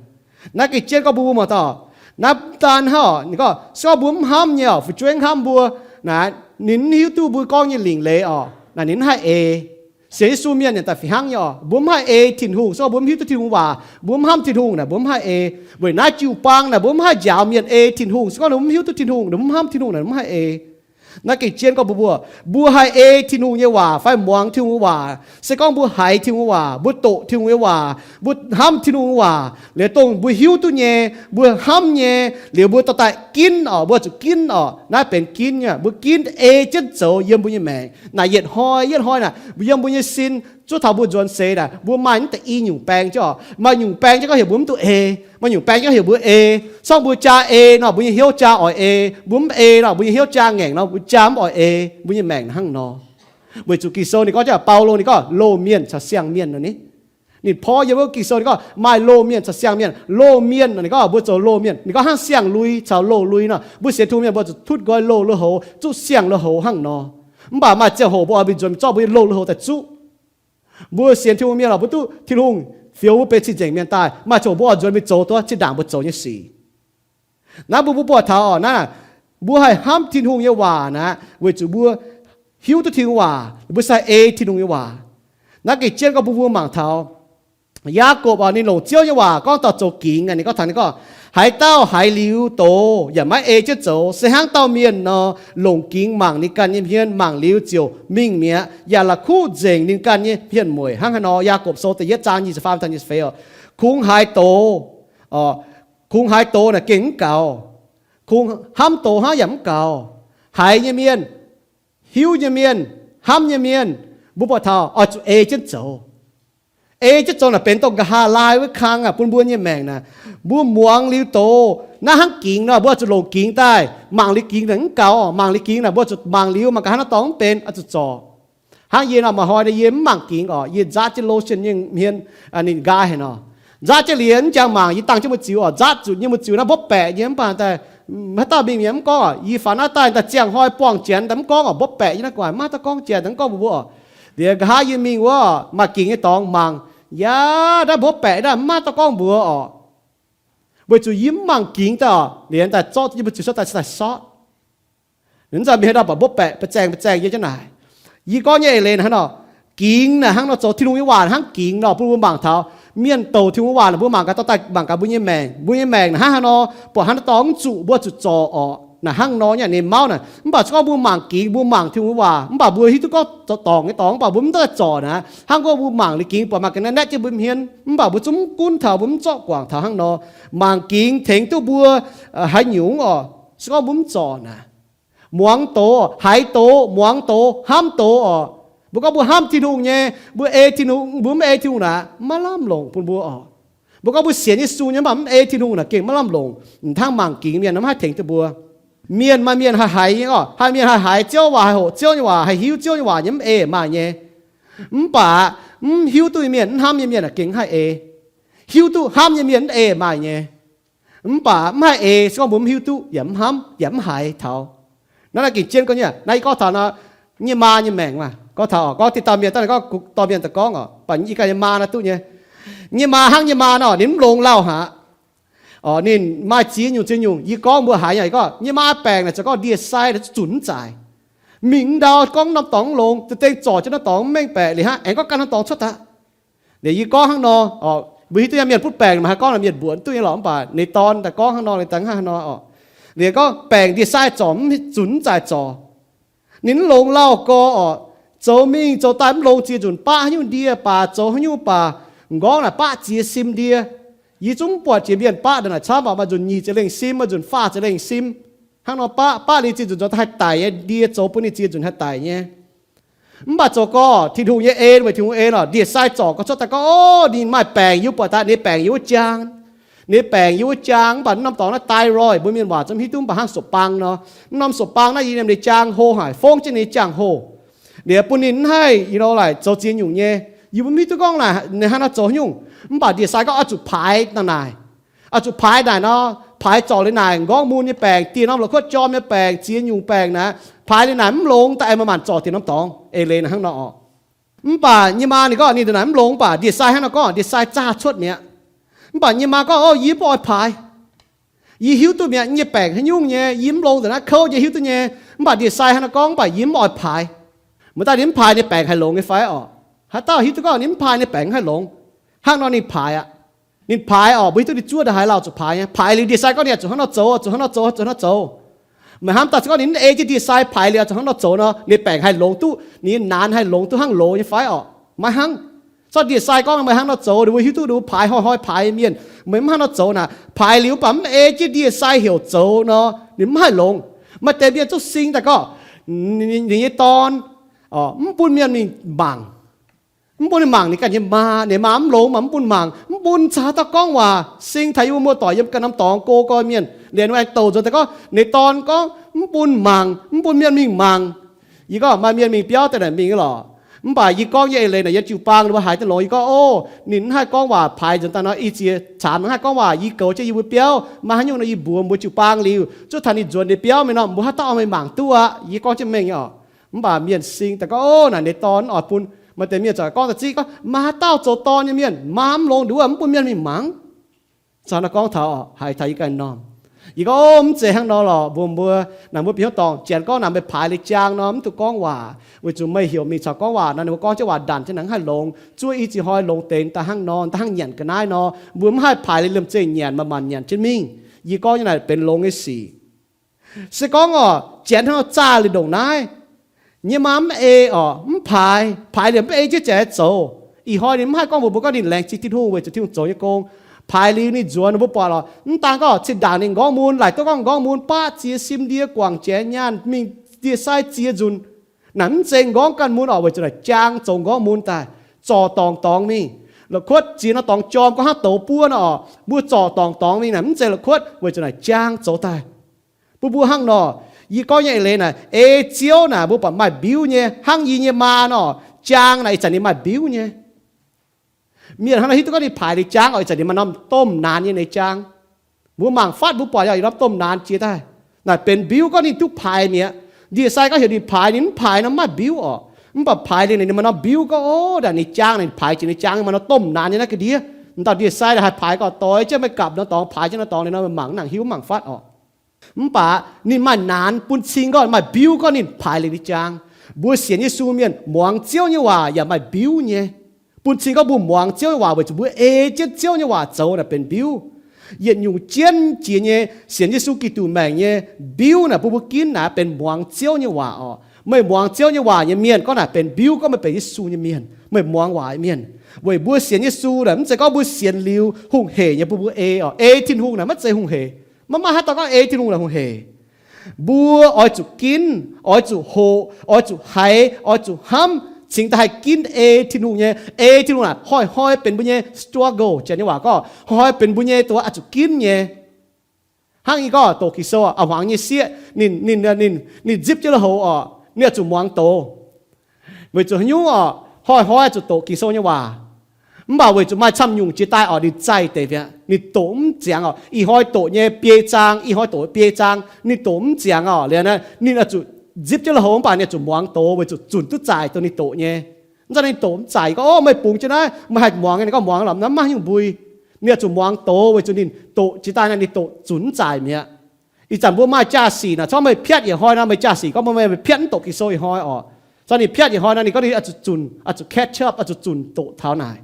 Naaiv gengh jienv gorngv mbuo mbuo muangx taux, naaiv mv daan hnangv orqc, ninh gorngv se gorngv mbuo mv hnamv nyei orqc, fu'jueiv mv hnamv mbuo, naaic ninh mv hiuv duqv mbuo gorngv nyei lingc leiz orqc, naaic ninh mv haih ei. Sienx Yesu mienh yaac daaih fih hnangv nyei orqc, mbuo mv haih ei Tin-Hungh, se gorngv mbuo mv hiuv duqv Tin-Hungh waac, mbuo mv hnamv Tin-Hungh naaic, mbuo mv haih ei. Weic naaiv jiu-baang naaic mbuo mv haih njaaux mienh ei Tin-Hungh, se gorngv ninh mbuo mv hiuv duqv Tin-Hungh, ninh mbuo mv hnamv Tin-Hungh naaic, mbuo mv haih ei. Naaiv gengh jienv gorngv mbuo mbuo, mbuo haih ei Tin-Hungh nyei waac fai muangx Tin-Hungh nyei waac, se gorngv mbuo haiz Tin-Hungh nyei waac, mbuo doqc Tin-Hungh nyei waac, mbuo hnamv Tin-Hungh nyei waac, liuz dongh mbuo hiuv duqv nyei, mbuo hnamv nyei, liuz mbuo dorh daaih ginv orqc, mbuo zuqc ginv orqc. Naaiv benx ginv nyei, mbuo ginv ei jienv zoux yiem mbuo nyei maengc. Naaic yietc hnoi yietc hnoi naaic, yiem mbuo nyei sin, zuov taux mbuo nzuonx seix naaic, mbuo maaih naaiv deix i nyungc baeng jienv orqc. Maaih nyungc baeng jienv gorngv heuc mbuo mv duqv ei, maaih nyungc baeng jienv gorngv heuc mbuo ei. Se gorngv mbuo jaa ei nor, mbuo nyei hnyouv jaa oix ei. Mbuo mv ei nor, mbuo nyei hnyouv jaa ngaengc nor, mbuo jaa mv oix ei. Mbuo nyei maengc hnangv nor. Weic zuqc Ging-Sou ninh gorngv jienv, Baulo ninh gorngv loz-mienh caux siang-mienh nor ni. Ninh porv yiem wuov Ging-Sou ninh gorngv maaih loz-mienh caux siang-mienh. Loz-mienh nor ninh gorngv mbuo zoux loz-mienh, ninh gorngv hnangv siang-lui caux loz-lui nor. Mbuo sienx Tin-Hungh mienh mbuo zuqc tutv nqoi loz lui-houx, zuqv siang lui-houx hnangv nor. Mv baac maaih ziangh hoc mbuo oix mingh nzuonx zorqv mbuo nyei loz lui-houx daaih zuqv. Mbuo sienx Tin-Hungh mienh oc, mbuo duqv Tin-Hungh fioux mbuo benx cing-nzengc mienh daaih, maaih ziangh hoc mbuo oix nzuonx mingh zoux duqv zinh ndaangc mbuo zoux nyei sic. Naaiv mbuo mbuo buatc taux orqc, naaiv mbuo haih hnamv Tin-Hungh nyei waac naaic, weic zuqc mbuo hiuv duqv Tin-Hungh waac, mbuo sai ei Tin-Hungh nyei waac. Naaiv gengh jienv gorngv mbuo mbuo mangc taux Yaagorpc oc, ninh longc Ziouv nyei waac gorngv dauh zoux gingx aqv. Ninh gorngv taux, ninh gorngv, haaix dauh haiz liuz doz yaac maiv ei jienv zoux, se hnangv dauh mienh nor, longc gingx mangc ninh ganh nyei hmien, mangc liuz ziouc mingh mi'aqv, yaac la'kuqv nzengc ninh ganh nyei hmien mueic. Hnangv haaix nor? Yaagorpc Sou da'yietv zaang nyic ziepc faam taux nyic ziepc feix oc. Kungx haiz doz, kungx haiz doz naaic gengh mv gaux. Kungx hnamv doz hnangv yaac mv gaux. Haiz nyei mienh, hiuv nyei mienh, hnamv nyei mienh, mbuo buatc taux oix zuqc ei jienv zoux. Ei jienv zoux naaic benx dongh nqa'haav laai wuov kang aqv. Bun mbuo nyei maengc naaic, mbuo muangx liuz doz, naaiv hnangv gingx nor, mbuo oix zuqc longc gingx daaih. Mangc liuz gingx naaic mv gaux. Mangc liuz gingx naaic mbuo zuqc mangc liuz, mangc ga'haav naaiv dorngx mv benx, oix zuqc zorc. Hnangv yie nor, maaih hnoi yie mv mangc gingx oc, yie nzaatv jienv lotion nyei hmien, ninh nqaai haic nor. Nzaatv jienv liuz mv jangx mangc, yie dangh jienv mbu'ziex oc, nzaatv zuqc nyei mbu'ziex naaiv mbopv baeqc nyei, mv baac daaih Haaix dauh mingh mi'aqv mv gorngv oc. Yie faaux naaiv daaih daaih ziangh hnoi buangh janx daaih mv gorngv oc, mbuo baeqc nyei naaiv gu'nguaaic maiv daaih gorngv janx daaih mv gorngv mbuo mbuo oc. Liuz nqa'haav yie mingh wuov maaih gingx nyei dorngx mangc. Yaac naaiv mbuo baeqc naaiv maiv daaih gorngv mbuox oc. Weic zuqc yie mv mangc gingx daaih oc, liuz daaih zorqv yie mbuo ziouc cuotv daaih, cuotv daaih sortv. Ninh mv nzauh mingh haaix ndau baac mbuo baeqc ba'zengh ba'zengh yie jienv naaic. Yie gorngv nyei eix leiz naaic hnangv nor, gingx naaic hnangv nor zoux Tin-Hungh nyei waac hnangv gingx nor bun mbuo mangc taux. Mienh douc Tin-Hungh nyei waac naaic mbuo mangc gaax dorh daaih mangc gaax mbuo nyei maengc, mbuo nyei maengc naaic hnangv haaix nor, buatc hnangv naaiv dorngx mv zuqc mbuo zuqc zorc orqc. Naaic hnangv nor nyei ninh mauv naaic. Mv baac se gorngv mbuo mangc gingx, mbuo mangc Tin-Hungh nyei waac mv baac mbuo hiuv duqv gorngv dorngc nyei dorngx mv baac mbuo mv daaih zorc naaic, hnangv gorngv mbuo mangc liuz gingx buatc maaih ga'naaiv naetv jienv mbuo hmien mv baac mbuo zungv mv gunv taux, mbuo mv zorqv guangc taux hnangv nor. Mangc gingx tengx duqv mbuo haaix nyungc orqc, se gorngv mbuo mv zorc naaic. Muangx doz, haiz doz, muangx doz, hnamv doz orqc. Mbuo gorngv mbuo hnamv Tin-Hungh nyei, mbuo ei Tin-Hungh, mbuo mv ei Tin-Hungh naaic, maiv lamh longc bun mbuo orqc. Mbuo gorngv mbuo sienx Yesu nyei mv baac mv ei Tin-Hungh naaic gengh maiv lamh longc. Mv hnangv mangc gingx mienh mv haih tengx duqv mbuo. Mienh maaih mienh haih haiz nyei orqc, haih mienh haih haiz Ziouv waac, haih hoqc Ziouv nyei waac, haih hiuv Ziouv nyei waac nyei mv eix maaih nyei. Mv baac mv hiuv duqv nyei mienh, mv hnamv nyei mienh naaic gengh haih eix. Hiuv duqv hnamv nyei mienh mv eix maaih nyei. Mv baac mv haih eix se gorngv mbuo mv hiuv duqv yaac mv hnamv yaac mv haiz taux. Naaiv naaiv gengh jienv gorngv nyei. Naaiv yie gorngv taux nor, nyei maa nyei maengc maah, gorngv taux oc, gorngv diqc dauh mienh daaih gorngv dorh mienh daaih gorngv oc, baac yie ganh nyei maa naaiv duqv nyei. Nyei maa hnangv nyei maa nor ninh mv longx lauh haic. Oc, ninh maaih ziex nyungc ziex nyungc, yie gorngv mbuo haiz nyei, yie gorngv nyei maa baengc naaic zoux gorngv ndie-sai zunc mv zaaix. Mingh mv ndau gorngv norm dorngx mv longx, da'dengh zorc jienv norm dorngx mv mengh baeqc liuz hnangv aengx gorngv gan norm dorngx cuotv daaih. Liuz yie gorngv hnangv nor, mbuo hiuv duqv nyei mienh butv baengc maaih haaix gorngv mienh mbuoqc duqv nyei lorqc, mv baac ninh dorn daaih gorngv hnangv nor, ninh daaih hnangv haaix nor oc. Liuz gorngv baengc ndie-sai zorc mv zunc mv zaaix zorc. Ninh mv longx lauh gorx oc, zoux mingh zoux daaih mv longx ziex nzunc baqv haaix nyungc ndie baac zoux haaix nyungc baac, m'nqorngv naaic baqv ziex sim ndie. Yie zungv mv buatc jiex mienh baqv ndongc naaic camv oc, maaih nzunc nyic ziepc lengh sim, maaih nzunc faah ziepc lengh sim. Hnangv nor baqv, baqv liuz ziex nzunc zoux daaih haih daic nyei ndie, zoux bun ninh ziex nzunc haih daic nyei. Mv baac zoux gorx Tin-Hungh nyei en, weic Tin-Hungh en oc, ndie-sai zorc gorx cuotv daaih gorngv, o, ninh maaih baengc yie mbuo buatc daaih, ninh baengc yie mbuo jaang. Ninh baengc yie mbuo jaang, mv baac norm dorngx naaiv thyroid, mbuo mienh waac zungv hiuv duqv, mv baac hnangv sopv-bang nor. Mv norm sopv-bang naaiv yiem ninh jaang hlo haic, fongv jienv ninh jaang hoh. Liuz bun ninh mv haih, you know, like, zoux ziex nyungc nyei. Yie mbuo mv hiuv duqv gorngv naaic ninh hnangv nor zoux haaix nyungc. Mv baac ndie-sai gorngv oix zuqc paaix dangh naaic. Oix zuqc paaix naaic nor, paaix zorc liuz naaic m'nqorngv mun nyei baengc, dieh norm la'kuotv jorm nyei baengc, ziex nyungc baengc naaic, paaix liuz naaic mv longx daaih aengx maaih maanc zorc dieh norm dorngx, eix leiz naaic hnangv nor oc. Mv baac nyei maa ninh gorngv ninh ndongc naaic mv longx, mv baac ndie-sai hnangv nor gorngv ndie-sai zaah cuotv mi'aqv. Mv baac nyei maa gorngv, o, yie mv oix paaix. Yie hiuv duqv mi'aqv, nyei baengc haaix nyungc nyei, yie mv longx nzengc naaiv, kouv nyei hiuv duqv nyei. Mv baac ndie-sai hnangv nor gorngv, mv baac yie mv oix paaix. Muoz-doic, ninh mv paaix ninh baengc haih longx nyei fai orqc? Haaix dauh hiuv duqv gorngv ninh mv paaix ninh baengc mv haih longx? Hnangv nor ninh paaix aqv. Ninh paaix orqc, mbuo hiuv duqv ninh zuov ndongc haaix lauh zuqc paaix nyei. Paaix liuz ndie-sai gorngv ninh zuqc hnangv nor zoux, zuqc hnangv nor zoux, zuqc hnangv nor zoux. Meih hnamv daaih se gorngv ninh mv ei jienv ndie-sai paaix liuz zuqc hnangv nor zoux nor, ninh baengc haih longx duqv, ninh naanx haih longx duqv hnangv loz nyei fai orqc? Maiv hnangv. Zorqv ndie-sai gorngv meih hnangv nor zoux, ninh mbuo hiuv duqv ninh mbuo paaix hnoi-hnoi paaix mienh. Meih mv hnangv nor zoux naaic, paaix liuz mv baac mv ei jienv ndie-sai heuc zoux nor, ninh mv haih longx. Maaih deix mienh zungv sing daaih gorngv ninh nyei dorn mv bun mienh mingh mangc. Mv bun ninh mangc ninh ganh nyei maa. Ninh maa mv longx maah, mv bun mangc, mv bun caux haaix dauh gorngv waac. Sing taux yie mbuo muoz-doic yiem ganh norm dorngx go gorx mienh, liuz ninh aengx douc nzuonx daaih gorngv ninh dorn gorngv mv bun mangc, mv bun mienh mingh mangc. Yie gorngv maaih mienh mingh biauv daaih naaic mingh lorqc. Mv baac yie gorngv nyei eix leiz naaic yiem jiu-baang ninh mbuo haiz duqv longx. Yie gorngv, o, ninh mv haih gorngv waac paaix nzuonx daaih nor, ih ziex caanx mv haih gorngv waac. Yie goux jienv yie mbuo biauv, maaih haaix nyungc nor yie mbuox mbuo jiu-baang liuz, zuov taux ninh nzuonx ninh biauv mingh nor, mbuo haaix dauh oix mingh mangc duqv aqv. Yie gorngv jienv mengh nyei orqc. Mv baac mienh sing daaih gorngv, o, naaic ninh dorn mv oix bun. Maaih deix mienh zaqc gorngv da'zieqv gorngv, maaih haaix dauh zoux dorn nyei mienh maa mv longx nduov mv bun mienh mingh mangc. Caux nor gorngv taux, haiz taux yie ganh norm. Yie gorngv, o, mv zeiz hnangv nor lorqc. Mbuo mbuo naaic mbuo bieqc hnyouv dorngc janx gorngv naaic meih paaix liuz jaang nor mv duqv gorngv waac, weic zuqc meih heuc mingh caux gorngv waac nor ninh mbuo gorngv jienv waac ndanc jienv naaic mv haih longx. Zuov i ziex hnoi longx deix daaih hnangv nor, daaih hnangv nyanc ga'naaiv nor, mbuo mv haih paaix liuz liemh zeih nyanc, manc-manc nyanc jienv mingh. Yie gorngv nyei naaic benx longx nyei sic. Se gorngv orqc, janx hnangv nor zaah liuz ndongc naaiv, nyei maa mv ei orqc, mv paaix, paaix liuz mv ei jienv ziouc zoux. Ih hnoi ninh mv haih gorngv mbuox mbuo gorngv ninh laengz zingh Tin-Hungh weic zuqc Tin-Hungh zoux nyei gong. Paaix liuz ninh nzuonx, mbuo buatc lorqc, mv daan gorngv zinh ndaangc ninh m'nqorngv mun, laaic duqv gorngv m'nqorngv mun baqv ziex sim ndie guangc janx nyaanh mingh ndie-sai ziex nzunc. Naaic mv zeiz m'nqorngv ganh mun orqc, weic zuqc naaic jaang zoux m'nqorngv mun daaih, zorc dorngc dorngx mingh. La'kuotv ziex norm dorngx jorm gorngv hnangv douz buov nor orqc, mbuo zorc dorngc dorngx mingh naaic mv zeiz la'kuotv, weic zuqc naaic jaang zoux daaih. Bun mbuo hnangv nor, yie gorngv nyei eix leiz naaic, ei Ziouv naaic mbuo buatc maaih mbiuv nyei, hnangv yie nyei maa nor, jaang naaic ih zanc ninh maaih mbiuv nyei. Mienh hnangv nor hiuv duqv gorngv ninh paaix liuz jaang orqc, ih zanc ninh maaih norm domh naanx nyei ninh jaang. Mbuo mangc fatv mbuo buatc yaac yietc norm domh naanx jiex daaih. Naaic benx mbiuv gorngv ninh duqv paaix mi'aqv. Ndie-sai gorngv heuc ninh paaix, ninh mv paaix nor mv maaih mbiuv orqc. Mv baac paaix liuz naaic ninh maaih norm mbiuv gorngv, ov, naaic ninh jaang, ninh paaix jiex ninh jaang maaih norm domh naanx nyei naaiv ga'ndiev. M'dauh ndie-sai haih paaix gorqv doix jienv maiv gapv norm dorngx, paaix jienv norm dorngx liuz nor mangc mv nangc hiuv mv mangc fatv orqc. Mv baac ninh maaih naanx bun cing gorngv maaih mbiuv gorngv ninh paaix liuz ninh jaang. Mbuo sienx Yesu mienh muangx Ziouv nyei waac yaac maaih mbiuv nyei. Bun cing gorngv mbuo muangx Ziouv nyei waac weic zuqc mbuo ei jienv Ziouv nyei waac zoux naaic benx mbiuv. Yietc nyungc jienv jiex nyei sienx Yesu Giduc maengc nyei mbiuv naaic bun mbuo ginv naaic benx muangx Ziouv nyei waac orqc. Meih muangx Ziouv nyei waac nyei mienh gorngv naaic benx mbiuv gorngv meih benx Yesu nyei mienh, meih muangx waac nyei mienh. Weic mbuo sienx Yesu naaic mv zeiz gorngv mbuo sienx liuz hungh hec nyei bun mbuo ei orqc. Ei Tin-Hungh naaic maiv zeiz hungh hec. Maiv maaih haaix dauh gorngv ei Tin-Hungh naaic hungh hec. Mbuo oix zuqc ginv, oix zuqc hoqc, oix zuqc haiz, oix zuqc hnamv, cingx daaih haih ginv ei Tin-Hungh nyei. Ei Tin-Hungh naaic hnoi-hnoi benx mbuo nyei struggle, janx nyei waac gorngv hnoi-hnoi benx mbuo nyei dongh wuov oix zuqc ginv nyei. Hnangv yie gorngv doqc Ging-Sou a'hmuangx nyei sieqv, ninh, ninh, ninh, ninh nzipc jienv lui-houx orqc, ninh oix zuqc muangx doz. Weic zuqc haaix nyungc orqc? Hnoi-hnoi zuqc doqc Ging-Sou nyei waac. Mv baac weic zuqc maaih camv nyungc jiex daaih orqc, ninh zaih deix mi'aqv. Ninh doqc mv ziangx orqc. Ih hnoi doqc nyei biei zaang, ih hnoi doqc biei zaang, ninh doqc mv ziangx orqc. Liuz naaiv ninh oix zuqc nzipc jienv lui-houx mv baac ninh oix zuqc muangx doz weic zuqc zunc duqv zaaic dongh ninh doqc nyei. Mv zeiz ninh doqc mv zaaic gorngv, ov, meih bungx jienv naaiv, meih haih muangx nyei. Ninh gorngv muangx lorqc, naaiv maiv haaix nyungc mbui. Ninh oix zuqc muangx doz weic zuqc ninh doqc jiex daaih naaiv ninh doqc zunc mv zaaic mi'aqv. Ih zanc mbuo maaih jaa-sic naaic, corc meih piatv yietc hnoi nor, meih jaa-sic gorngv mbuo meih piatv mv doqc Ging-Sou ih hnoi orqc. Corc ninh piatv yietc hnoi nor, ninh gorngv ninh oix zuqc zunc, oix zuqc catch up, oix zuqc zunc doqc taux naaic.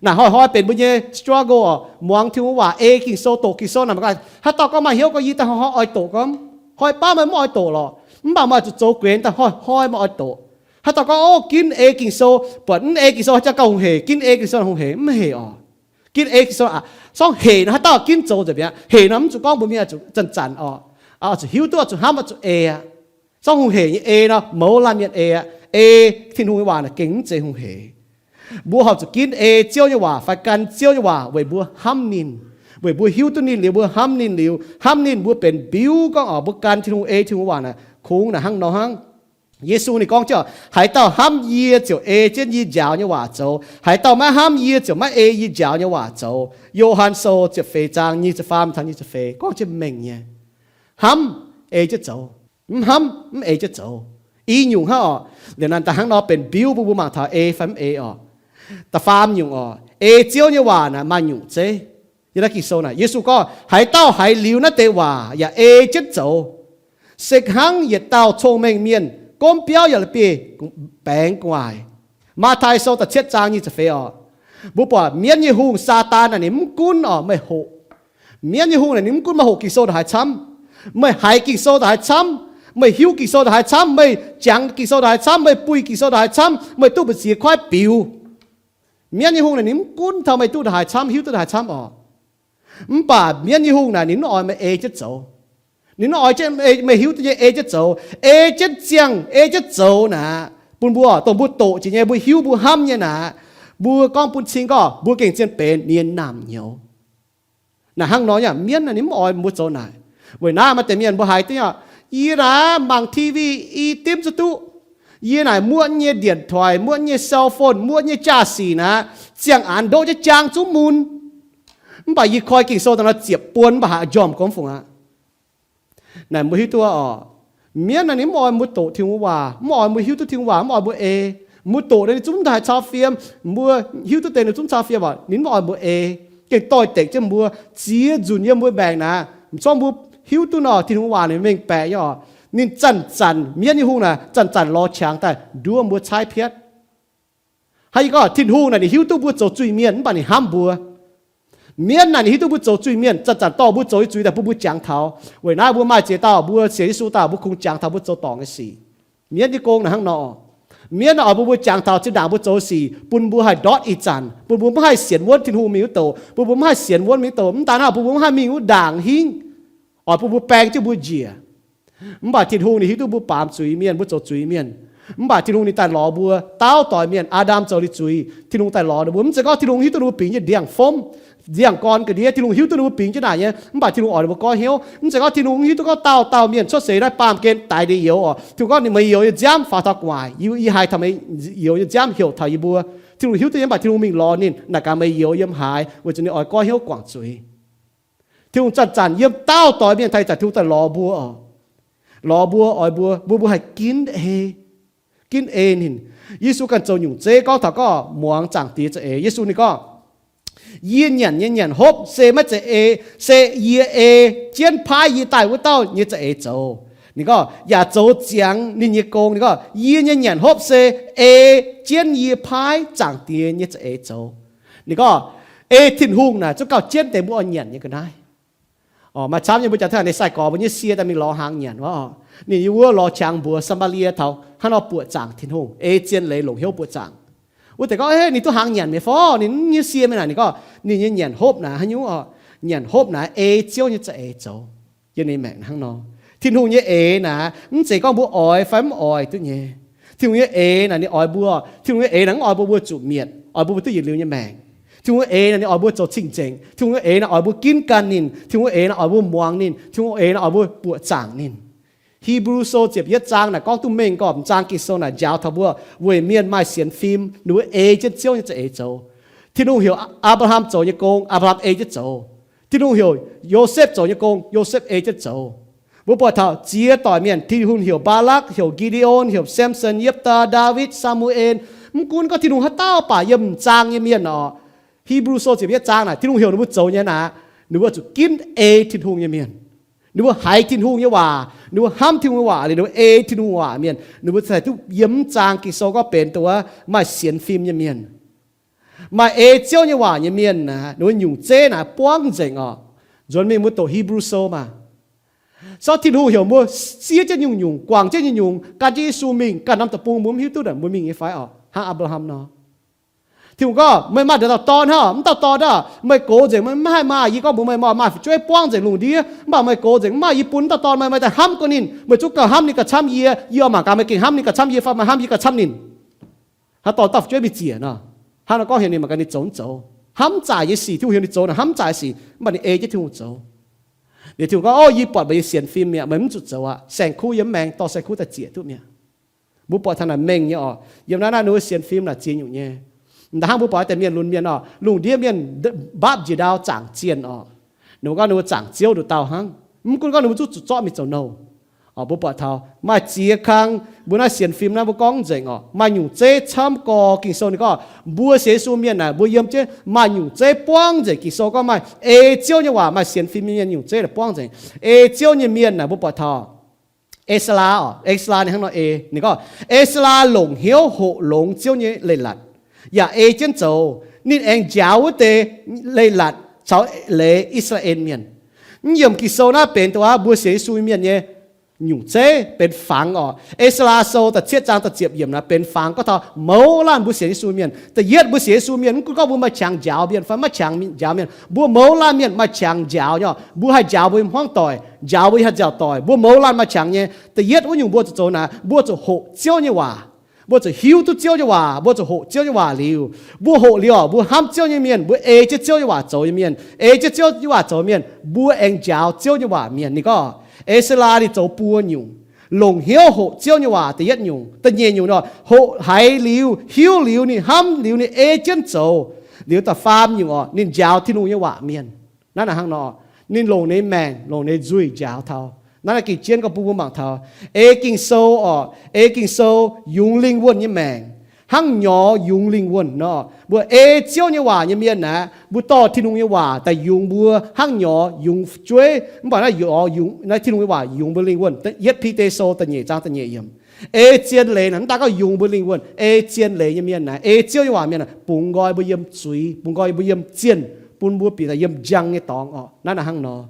Naaic hnoi-hnoi benx mbuo nyei struggle orqc. Muangx Tin-Hungh waac, ei Ging-Sou, doqc Ging-Sou naaic, haaix dauh gorngv maaih hnyouv gorngv yie daaih hnoi-hnoi oix doqc gorngv, hnoi baav meih mv oix doqc lorqc. Mv baac meih oix zuqc zoux guenx daaih hnoi-hnoi meih oix doqc. Haaix dauh gorngv, ov, ginv ei Ging-Sou, buatc mv ei Ging-Sou haaix jangx gauh hungh hec, ginv ei Ging-Sou hungh hec, mv hec orqc. Ginv ei Ging-Sou aqv, sorng hec nor haaix dauh ginv zoux nzengc mi'aqv. Hec nor mv zuqc gorngv mbuo mienh zuqc zanc-zanc orqc, zuqc hiuv duqv, zuqc hnamv, zuqc ei aqv. Sorng hungh hec nyei ei nor mouz laanh mienh ei aqv. Ei Tin-Hungh nyei waac naaic gengh mv zeiz hungh hec. Mbuo horpc zuqc ginv ei Ziouv nyei waac fai gan Ziouv nyei waac weic mbuo hnamv ninh, weic mbuo hiuv duqv ninh liuz mbuo hnamv ninh liuz, hnamv ninh mbuo benx mbiuv gorngv orqc, mbuo gan Tin-Hungh, ei Tin-Hungh waac naaic kungx naaic hnangv nor hnangv. Yesu ninh gorngv jienv, haaix dauh hnamv yie ziouc ei jienv yie njaaux nyei waac zoux. Haaix dauh maiv hnamv yie ziouc maiv ei yie njaaux nyei waac zoux. Yo^han Sou ziepc feix zaang nyic ziepc faam taux nyic ziepc feix gorngv jienv mengh nyei. Hnamv, ei jienv zoux. Mv hnamv, mv ei jienv zoux. I nyungc hnangv orqc. Liuz naaic daaih hnangv nor benx mbiuv bun mbuo mangc taux ei fai mv ei orqc. Da'faam nyungc orqc, ei Ziouv nyei waac naaic maaih nyungc zeiv. Yiem naaiv Ging-Sou naaic Yesu gorngv, haaix dauh haiz liuz naaiv deix waac yaac ei jienv zoux, se hnangv yietc dauh cong-mengh mienh gomv biauv yaac la'bieiv baengx gu'nguaaic. Matv^tai Sou da'cietv zaang nyic ziepc feix orqc. Mbuo buatc mienv nyei hungh, Saadaan naaic, ninh mv gunv orqc meih hoqc. Mienv nyei hungh naaic ninh mv gunv meih hoqc Ging-Sou ndongc haaix camv, meih haiz Ging-Sou ndongc haaix camv, meih hiuv Ging-Sou ndongc haaix camv, meih jangx Ging-Sou ndongc haaix camv, meih buih Ging-Sou ndongc haic camv, meih duqv mbu'ziex kuaaiv biux. Mienv nyei hungh naaic ninh mv gunv taux meih duqv ndongc haaix camv, hiuv duqv ndongc haaix camv orqc. Mv baac mienv nyei hungh naaic ninh mv oix meih ei jienv zoux. Ninh mv oix meih hiuv duqv nyei ei jienv zoux, ei jienv ziangh, ei jienv zoux naaic, bun mbuo dongh mbuo doqc jiex nyei, mbuo hiuv, mbuo hnamv nyei naaic, mbuo gorngv bun cing gorngv mbuo gengh zien benx ninh nyei naamh nyouz. Naaic hnangv nor yaac mienv naaic ninh mv oix mbuo zoux naaic. Weic naaiv maaih deix mienh mbuo haiz duqv, yie naaic mangc TV i dimv zuqc duqv. Yie naaic muoqv nyei điện thoại, muoqv nyei cell phone, muoqv nyei jaa-sic naaic, ziangh aanx ndoqv jienv jaang zungv mun. Mv baac yie koi Ging-Sou daaih nor ziepc buon mv baac haiz njormh gormx fungc aqv. Naaic mbuo hiuv duqv orqc, mienv naaic ninh mv oix mbuo doqc Tin-Hungh waac, mv oix mbuo hiuv duqv Tin-Hungh waac, mv oix mbuo ei. Mbuo doqc ninh zungv daaih cau fiem, mbuo hiuv duqv deix ninh zungv cau fiem orqc, ninh mv oix mbuo ei. Gengh doix-dekc jienv mbuo, ziex nzunc yiem mbuo maengc naaic, zorngv mbuo hiuv duqv nor Tin-Hungh waac ninh mengh baeqc nyei orqc. Ninh zanc-zanc, mienv nyei hungh naaic zanc-zanc lorz qangx daaih nduov mbuo caaiv piatv. Hnangv yie gorngv, Tin-Hungh naaic ninh hiuv duqv mbuo zoux zuiz-mienh mv baac ninh hnamv mbuo. Mienv naaic ninh hiuv duqv mbuo zoux zuiz-mienh, zanc-zanc dorh mbuo zoux nyei zuiz daaih bun mbuo jangx taux. Weic naaiv mbuo maaih ziex dauh mbuo sienx Yesu daaih mbuo kungx jangx taux mbuo zoux dorngc nyei sic. Mienv nyei gong naaic hnangv nor. Mienv naaic oix bun mbuo jangx taux zinh ndaangc mbuo zoux sic bun mbuo haih ndortv ih zanc, bun mbuo maiv haih sienx wuonv Tin-Hungh mingh wuov douc, bun mbuo maiv haih sienx wuonv mingh wuov douc. Mv daaih naaic bun mbuo maiv haih mingh wuov ndaangc hingv. Oix bun mbuo baeng jienv mbuo njiec. Mv baac Tin-Hungh ninh hiuv duqv mbuo baamz zuiz mienh, mbuo zoux zuiz mienh. Mv baac Tin-Hungh ninh daaih lorz mbuo, daauv doix mienh, Aa^ndam zoux liuz zuiz, Tin-Hungh daaih lorz ninh mbuo. Mv zeiz gorngv Tin-Hungh hiuv duqv ninh mbuo bingx nyei ndiangx-fomv, ndiangx-gorn ga'ndiev, Tin-Hungh hiuv duqv ninh mbuo bingx jienv naaic nyei. Mv baac Tin-Hungh oix ninh mbuo goiv hnyouv. Mv zeiz gorngv Tin-Hungh hiuv duqv gorngv dauh dauh mienh cuotv seix naaiv baamh gen daix ninh youz orqc. Tin-Hungh gorngv ninh meih youz nyei nziaamv faaux taux gu'nguaaic, yie haiz taux meih youz nyei nziaamv heuc taux yie mbuo. Tin-Hungh hiuv duqv nyei, mv baac Tin-Hungh mingh lorz ninh naaic gaax meih youz yiem haaix, weic zuqc ninh oix goiv hnyouv guangc zuiz. Tin-Hungh zanc-zanc yiem dauh doix mienh taux ih zanc Tin-Hungh daaih lorz mbuo oc. Lorz mbuo, oix mbuo, mbuo, mbuo haih ginv ei, ginv ei ninh. Yesu ganh zoux nyungc zeiv gorngv taux gorngv muangx Zaangc Diex za'eix. Yesu ninh gorngv, yie nyanc nyei nyanc hopv se maiv zeiz ei, se yie ei jienv paaiv yie daaih wuov dauh nyei za'eix zoux. Ninh gorngv, yaac zoux ziangx ninh nyei gong. Ninh gorngv, yie nyei nyanc hopv se ei jienv yie paaiv Zaangc Diex nyei za'eix zoux. Ninh gorngv, ei Tin-Hungh naaic zungv gauh jienv deix mbuo oix nyanc nyei ga'naaiv. Maaih camv nyei mbuo jaax tengx ninh sai-gorx mbuo nyei sie daaih mingh lorz hnaangx nyanc wuov. Ninh yiem wuov lorz qangx mbuox Saa^maa^lie taux hnangv nor buoqc zaangc Tin-Hungh, ei zien leiz longc hnyouv buoqc zaangc. Wuov deix gorngv, ninh duqv hnaangx nyanc mi'aqv fai? Ninh nyei sie mingh naaic, ninh gorngv ninh nyei nyanc hopv naaic haaix nyungc oc? Nyanc hopv naaic ei Ziouv nyei za'eix zoux. Yiem ninh maengc hnangv nor. Tin-Hungh nyei eix naaic mv zeiz gorngv mbuo oix fai mv oix duqv nyei. Tin-Hungh nyei eix naaic ninh oix mbuo, Tin-Hungh nyei eix naaic mv oix mbuo mbuo zuqc mietc, oix mbuo mbuo duqv yietc liuz nyei maengc. Tin-Hungh nyei eix naaic ninh oix mbuo zoux cing-nzengc. Tin-Hungh nyei eix naaic oix mbuo ginv gan ninh. Tin-Hungh nyei eix naaic oix mbuo muangx ninh. Tin-Hungh nyei eix naaic oix mbuo buoqc zaangc ninh. Hipv^lu Sou ziepc yietv zaang naaic gorngv duqv mengh gorqv m'zaang Ging-Sou naaic njaaux taux mbuo weic mienh maaih sienx fim, ninh mbuo ei jienv Ziouv nyei za'eix zoux. Tin-Hungh heuc Apc^laa^ham zoux nyei gong, Apc^laa^ham ei jienv zoux. Tin-Hungh heuc Yosepv zoux nyei gong, Yosepv ei jienv zoux. Mbuo buatc taux ziex doic mienh, Tin-Hungh heuc Mbaalakv, heuc Gi^nde^on, heuc Samson, Yipv^taa, Ndaawitv, Saa^mu^en. Mv gunv gorngv Tin-Hungh haaix dauh baac yiem m'zaang nyei mienh oc, Hipv^lu Sou ziepc yietv zaang naaic Tin-Hungh heuc ninh mbuo zoux nyei naaic, ninh mbuo zuqc ginv ei Tin-Hungh nyei mienh. Ninh mbuo haiz Tin-Hungh nyei waac, ninh mbuo hnamv Tin-Hungh nyei waac, liuz ninh mbuo ei Tin-Hungh waac mienh, ninh mbuo cingx duqv yiem m'zaang Ging-Sou gorngv benx dongh wuov maaih sienx fim nyei mienh. Maaih ei Ziouv nyei waac nyei mienh naaic, ninh mbuo nyungc zeiv naaic buangv nzengc oc. Nzuonx mingh mbuo doqc Hipv^lu Sou maah. Sortv Tin-Hungh heuc mbuo siev jienv nyungc-nyungc, guangc jienv nyungc-nyungc, gan jienv Yesu mingh, ganh norm deic-bung mbuo mv hiuv duqv naaic mbuo mingh nyei fai oc, hnangv Apc^laa^ham nor. Tin-Hungh gorngv, meih maaih nduqc dauh dorn hnangv, mv dauh dorn aav, meih gox nzengc, meih mv haih maaih. Yie gorngv mbuox meih, meih maaih fu'jueiv buangv nzengc lungh ndiev, mv baac meih gox nzengc mv maaih. Yie bun mv dauh dorn meih, meih daaih hnamv gorx ninh. Meih zungv gauh hnamv ninh gauh camv yie, yie oix mangc gaax meih gengh hnamv ninh gauh camv yie fai meih hnamv yie gauh camv ninh. Hnangv dorh dauh fu'jueiv mingh ziec nor, hnangv nor gorngv heuc ninh mangc gaax ninh zoux mv zoux. Hnamv zaaic nyei sic, Tin-Hungh heuc ninh zoux naaic hnamv zaaic sic, mv baac ninh ei jienv Tin-Hungh zoux. Liuz Tin-Hungh gorngv, Ov, yie buatc meih nyei sienx fim mi'aqv, meih mv zuqc zoux aqv. Saeng-kuv yiem maengx, dorh saeng-kuv daaih ziec duqv mi'aqv. Mbuo buatc taux naaic mengh nyei oc. Yiem naaiv naaiv ninh mbuo sienx fim naaic ziex nyungc nyei. M'daaih hnangv mbuo buatc deix mienh lunx mienh oc, lungh ndiev mienh mbaapv njiec ndau zaangc zienh oc. Ninh mbuo gorngv ninh mbuo zaangc Ziouv nduqc dauh hnangv. Mv gunv gorngv ninh mbuo zuqc zuqc zorqv mingh zoux nouh. Oc, mbuo buatc taux maaih ziex kang mbuo naaiv sienx fim naaiv mbuo gorngv nzengc oc. Maaih nyungc zeiv camv gorx. Ging-Sou ninh gorngv mbuo sienx Yesu mienh naaic mbuo yiem jienv maaih nyungc zeiv buangv nzengc. Ging-Sou gorngv maaih ei Ziouv nyei waac, maaih sienx fim nyei mienh nyungc zeiv naaic buangv nzengc. Ei Ziouv nyei mienh naaic mbuo buatc taux Ezara oc, Ezara ninh hnangv nor ei. Ninh gorngv Ezara longc hnyouv hoqc longx Ziouv nyei leiz-latc, yaac ei jienv zoux. Ninh aengx njaaux wuov deix leiz-latc caux leiz I^saa^laa^en Mienh. Mv yiemc Ging-Sou naaiv benx dongh wuov mbuo sienx Yesu mienh nyei nyungc zeiv benx fangx oc. Ezara Sou da'cietv zaang da'ziepc yiemc naaiv benx fangx gorngv taux mouz laanh mbuo sienx Yesu mienh. Da'yietv mbuo sienx Yesu mienh mv gunv gorngv mbuo maaih qangx njaaux mienh fai maiv qangx njaaux mienh, mbuo mouz laanh mienh maaih qangx njaaux nyei oc. Mbuo haih njaaux mbuo nyei hmuangv doic, njaaux mbuo nyei haih nziaauc doic, mbuo mouz laanh maaih qangx nyei. Da'yietv wuov nyungc mbuo zuqc zoux naaic, mbuo zuqc hoqc Ziouv nyei waac. Mbuo zuqc hiuv duqv Ziouv nyei waac, mbuo zuqc hoqc Ziouv nyei waac liuz. Mbuo hoqc liuz oc, mbuo hnamv Ziouv nyei mienh, mbuo ei jienv Ziouv nyei waac zoux nyei mienh, ei jienv Ziouv nyei waac zoux nyei mienh, mbuo aengx njaaux Ziouv nyei waac mienh. Ninh gorngv Ezara ninh zoux buo nyungc. Longc hnyouv hoqc Ziouv nyei waac da'yietv nyungc. Da'nyeic nyungc nor, hoqc haiz liuz, hiuv liuz, ninh hnamv liuz, ninh ei jienv zoux liuz, da'faam nyungc oc, ninh njaaux Tin-Hungh nyei waac mienh. Naaiv naaic hnangv nor, ninh longc ninh maengc, longc ninh nzuih njaaux taux. Naaiv naaiv gengh jienv gorngv bun mbuo mangc taux, ei Ging-Sou oc, ei Ging-Sou yungz lingh wuonh nyei maengc hnangv nyorx yungz lingh wuonh nor. Mbuo ei Ziouv nyei waac nyei mienh naaic, mbuo dorh Tin-Hungh nyei waac daaih yungz mbuo hnangv nyorx yungz fu'jueiv. Mv baac naaiv nyorx yungz, naaiv Tin-Hungh nyei waac yungz mbuo lingh wuonh. Yietv Bide Sou da'nyeic zaang da'nyeic yiemc. Ei zien leiz naaic, mv daaih gorngv yungz mbuo lingh wuonh. Ei zien leiz nyei mienh naaic, ei Ziouv nyei waac mienh naaic, bungx nqoi mbuo yiem zuiz, bungx nqoi mbuo yiem zienh, bun mbuo bieqc daaih yiem njang nyei dorngx oc. Naaiv naaic hnangv nor,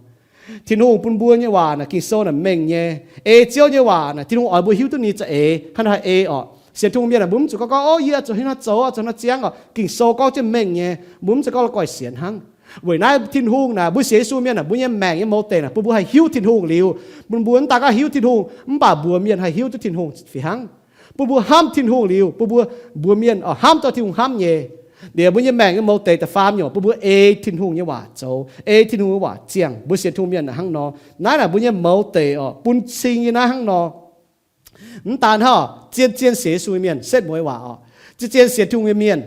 Tin-Hungh bun mbuo nyei waac naaic, Ging-Sou naaic mengh nyei. Ei Ziouv nyei waac naaic, Tin-Hungh oix mbuo hiuv duqv ninh za'eix hnangv naaiv haih ei oc. Sienx Tin-Hungh mienh naaic, mbuo mv zuqc gorngv gorngv, Ov, yie zuqc hnangv naaiv zoux, zuqc hnangv naaiv ziangv oc. Ging-Sou gorngv jienv mengh nyei. Mbuo mv zuqc gorngv la'guaih sienx hnangv. Weic naaiv Tin-Hungh naaic, mbuo sienx Yesu mienh naaic, mbuo nyei maengc nyei mouz deic naaic bun mbuo haih hiuv Tin-Hungh liuz, bun mbuo mv daaih gorngv hiuv Tin-Hungh, mv baac mbuox mienh haih hiuv duqv Tin-Hungh fih hnangv. Bun mbuo hnamv Tin-Hungh liuz, bun mbuo mbuox mienh oc, hnamv dorh Tin-Hungh hnamv nyei. Liuz mbuo nyei maengc nyei mouz deic da'faam nyungc, bun mbuo ei Tin-Hungh nyei waac zoux, ei Tin-Hungh nyei waac ziangh. Mbuo sienx Tin-Hungh mienh naaic hnangv nor. Naaiv naaic mbuo nyei mouz deic oc, bun cing nyei naaiv hnangv nor. Mv daan hnangv zien-zien sienx Yesu nyei mienh, setv mueiz waac oc, zien-zien sienx Tin-Hungh nyei mienh,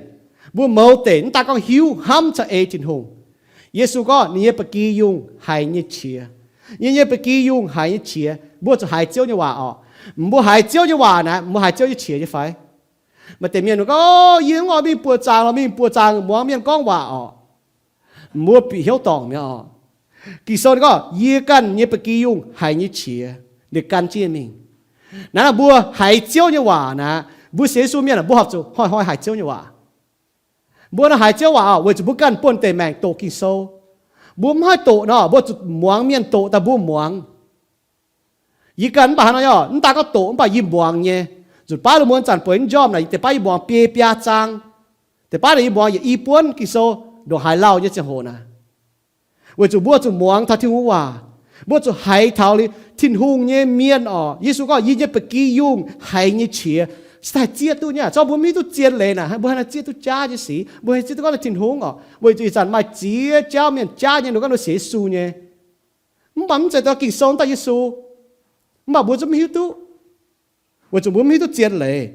mbuo mouz deic mv daaih gorngv hiuv, hnamv caux ei Tin-Hungh. Yesu gorngv ninh nyei ba'gi yungh haiz nyei qiex. Yie nyei ba'gi yungh haiz nyei qiex. Mbuo zuqc haiz Ziouv nyei waac orqc. Mbuo haiz Ziouv nyei waac naaic, mbuo haiz Ziouv nyei qiex nyei fai? Maaih deix mienh gorngv, yie mv oix mingh buoqc zaangc lorqc, mingh buoqc zaangc muangx mienh gorngv waac orqc. Mbuo bieqc hnyouv dorngc mi'aqv orqc. Ging-Sou ninh gorngv, yie ganh nyei ba'gi yungh haiz nyei qiex, ninh gan jienv mingh. Naaiv mbuo haiz Ziouv nyei waac naaic, mbuo sienx Yesu mienh aah, mbuo horpc zuqc hnoi-hnoi haiz Ziouv nyei waac. Mbuo naaiv haiz Ziouv waac orqc, weic zuqc mbuo ganh buonv deix maengc doqc Ging-Sou. Mbuo mv haih doqc nor, mbuo zuqc muangx mienh doqc daaih mbuo muangx. Yie ganh mv baac haaix nor, mv daaih gorngv doqc mv baac yie muangx nyei. Nzunc baav lungh muonz zanc bueix mv njormh naaic, deix baav yie muangx biei biaa zaang. Deix baav naaic yie muangx yietc i buonv Ging-Sou ndongc haaix lauh nyei ziangh hoc naaic. Weic zuqc mbuo zuqc muangx taux Tin-Hungh waac. Mbuo zuqc haiz taux liuz Tin-Hungh nyei mienh orqc. Yesu gorngv, yie nyei ba'gi yungh haiz nyei qiex. Se daaih zieqv duqv nyei, zorqv mbuo mv hiuv duqv zien leiz naaic, mbuo haaix nor zieqv duqv jaav nyei sic, mbuo haaix zieqv duqv gorngv Tin-Hungh orqc. Weic zuqc ih zanc maaih ziex jauv mienh jaav nyei, ninh gorngv ninh sienx Yesu nyei. Mv baac mv zeiz dongh Ging-Sou daaih Yesu. Mv baac mbuo zungv mv hiuv duqv. Weic zuqc mbuo mv hiuv duqv zien leiz.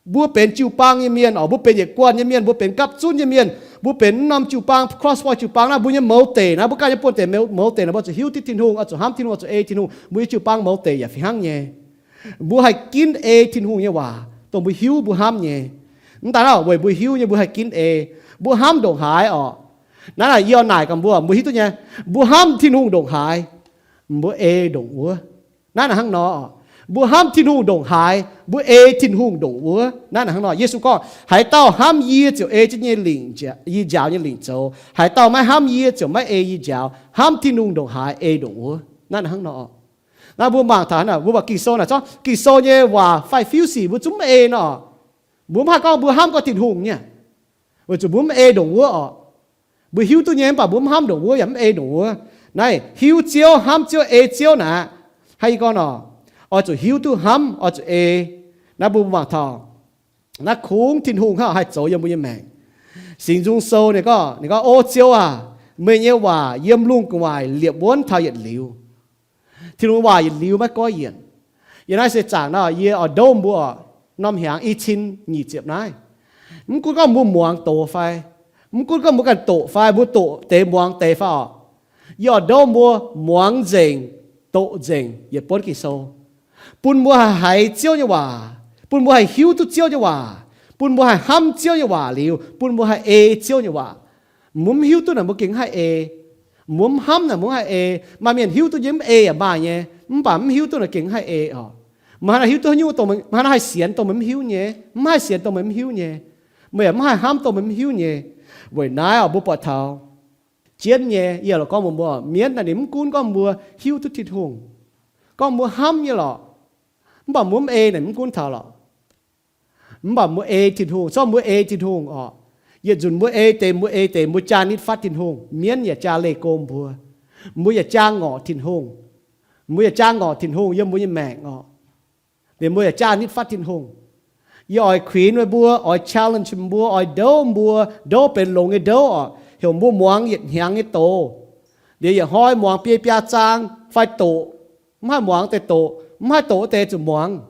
Mbuo benx jiu-baang nyei mienh orqc, mbuo benx yietc guanh nyei mienh, mbuo benx gapv zunv nyei mienh, mbuo benx norm jiu-baang, crosspoint jiu-baang naaiv, mbuo nyei mouz deic naaiv, mbuo ganh nyei buonv deix mouz deic naaiv, mbuo zuqc hiuv duqv Tin-Hungh, oix zuqc hnamv Tin-Hungh, oix zuqc ei Tin-Hungh. Mbuo nyei jiu-baang mouz deic yaac fih hnangv nyei. Mbuo haih ginv ei Tin-Hungh nyei waac, dongh mbuo hiuv mbuo hnamv nyei. Mv daaih naaiv weic mbuo hiuv nyei mbuo haih ginv ei. Mbuo hnamv ndongc haaix orqc? Naaiv naaic yie oix naaic gaax mbuo, mbuo hiuv duqv nyei, mbuo hnamv Tin-Hungh ndongc haaix, mbuo ei ndongc wuov. Naaiv naaic hnangv nor, mbuo hnamv Tin-Hungh ndongc haaix, mbuo ei Tin-Hungh ndongc wuov. Naaiv naaic hnangv nor, Yesu gorngv, haaix dauh hnamv yie ziouc ei jienv yie njaaux nyei lingc zoux. Haaix dauh maiv hnamv yie ziouc maiv ei yie njaaux. Hnamv Tin-Hungh ndongc haaix, ei ndongc wuov. Naaiv naaic hnangv nor. Naaiv mbuo mangc taux naaic, mbuo mangc Ging-Sou naaic, zorqv Ging-Sou nyei waac fai fiuv sic mbuo zungv mv ei nor, mbuo mv haih gorngv mbuo hnamv gorngv Tin-Hungh nyei. Weic zuqc mbuo mv ei ndongc wuov orqc. Mbuo hiuv duqv nyei mv baac mbuo mv hnamv ndongc wuov yaac mv ei ndongc wuov. Naaiv hiuv Ziouv, hnamv Ziouv, ei Ziouv naaic, hnangv yie gorngv nor, oix zuqc hiuv duqv hnamv, oix zuqc ei. Naaiv mbuo mangc taux naaiv kungx Tin-Hungh hnangv haih zoux yiem mbuo nyei maengc. Singx Nzung Sou ninh gorngv, ninh gorngv, O Ziouv aac, meih nyei waac yiem lungh gu'nguaaic liepc wuonv taux yietc liuz. Tin-Hungh waac yietc liuz maiv goiv yienc. Yie naaiv se zaangc nor, yie oix ndouv mbuo, norm hnyangx i cin nyic ziepc naaiv. Mv gunv gorngv mbuo muangx doz fai, mv gunv gorngv mbuo ganh doqc fai, mbuo doqc deix muangx deix fai orqc, yie oix ndouv mbuo muangx nzengc, doqc nzengc yietc buonv Ging-Sou, bun mbuo haih haiz Ziouv nyei waac, bun mbuo haih hiuv duqv Ziouv nyei waac, bun mbuo haih hnamv Ziouv nyei waac liuz, bun mbuo haih ei Ziouv nyei waac. Mbuo mv hiuv duqv naaic mbuo gengh mv haih ei. Mbuo mv hnamv naaic mbuo mv haih ei. Maaih mienh hiuv duqv nyei mv ei yaac maaih nyei, mv baac mv hiuv duqv naaic gengh mv haih ei orqc. Meih hnangv naaiv hiuv duqv haaix nyungc dongh meih, meih hnangv naaiv haih sienx dongh meih mv hiuv nyei, mv haih sienx dongh meih mv hiuv nyei. Meih yaac mv haih hnamv dongh meih mv hiuv nyei. Weic naaiv orqc, mbuo buatc taux jienv nyei, yie lorqc gorngv mbuox mbuo, mienv naaic ninh mv gunv gorngv mbuo hiuv duqv Tin-Hungh, gorngv mbuo hnamv nyei lorqc, mv baac mbuo mv ei naaic mv gunv taux lorqc. Mv baac mbuo ei Tin-Hungh, zorqv mbuo ei Tin-Hungh orqc. Yietc nzunc mbuo ei deix, mbuo ei deix, mbuo jaa nitv fatv Tin-Hungh, mienv yaac jaa leih go mbuo. Mbuo yaac jaa ngorc Tin-Hungh. Mbuo yaac jaa ngorc Tin-Hungh yiem mbuo nyei maengc orqc. Liemh mbuo yaac jaa nitv fatv Tin-Hungh. Yie oix kuinx meih mbuo, oix challenge mbuo, oix ndouv mbuo, ndouv benx longx nyei ndouv orqc. Heuc mbuo muangx yietc hnyangx nyei doz. Liemh yietc hnoi muangx biei biaa zaang fai doqc. Mv haih muangx deix doqc, mv haih doqc deix zuqc muangx.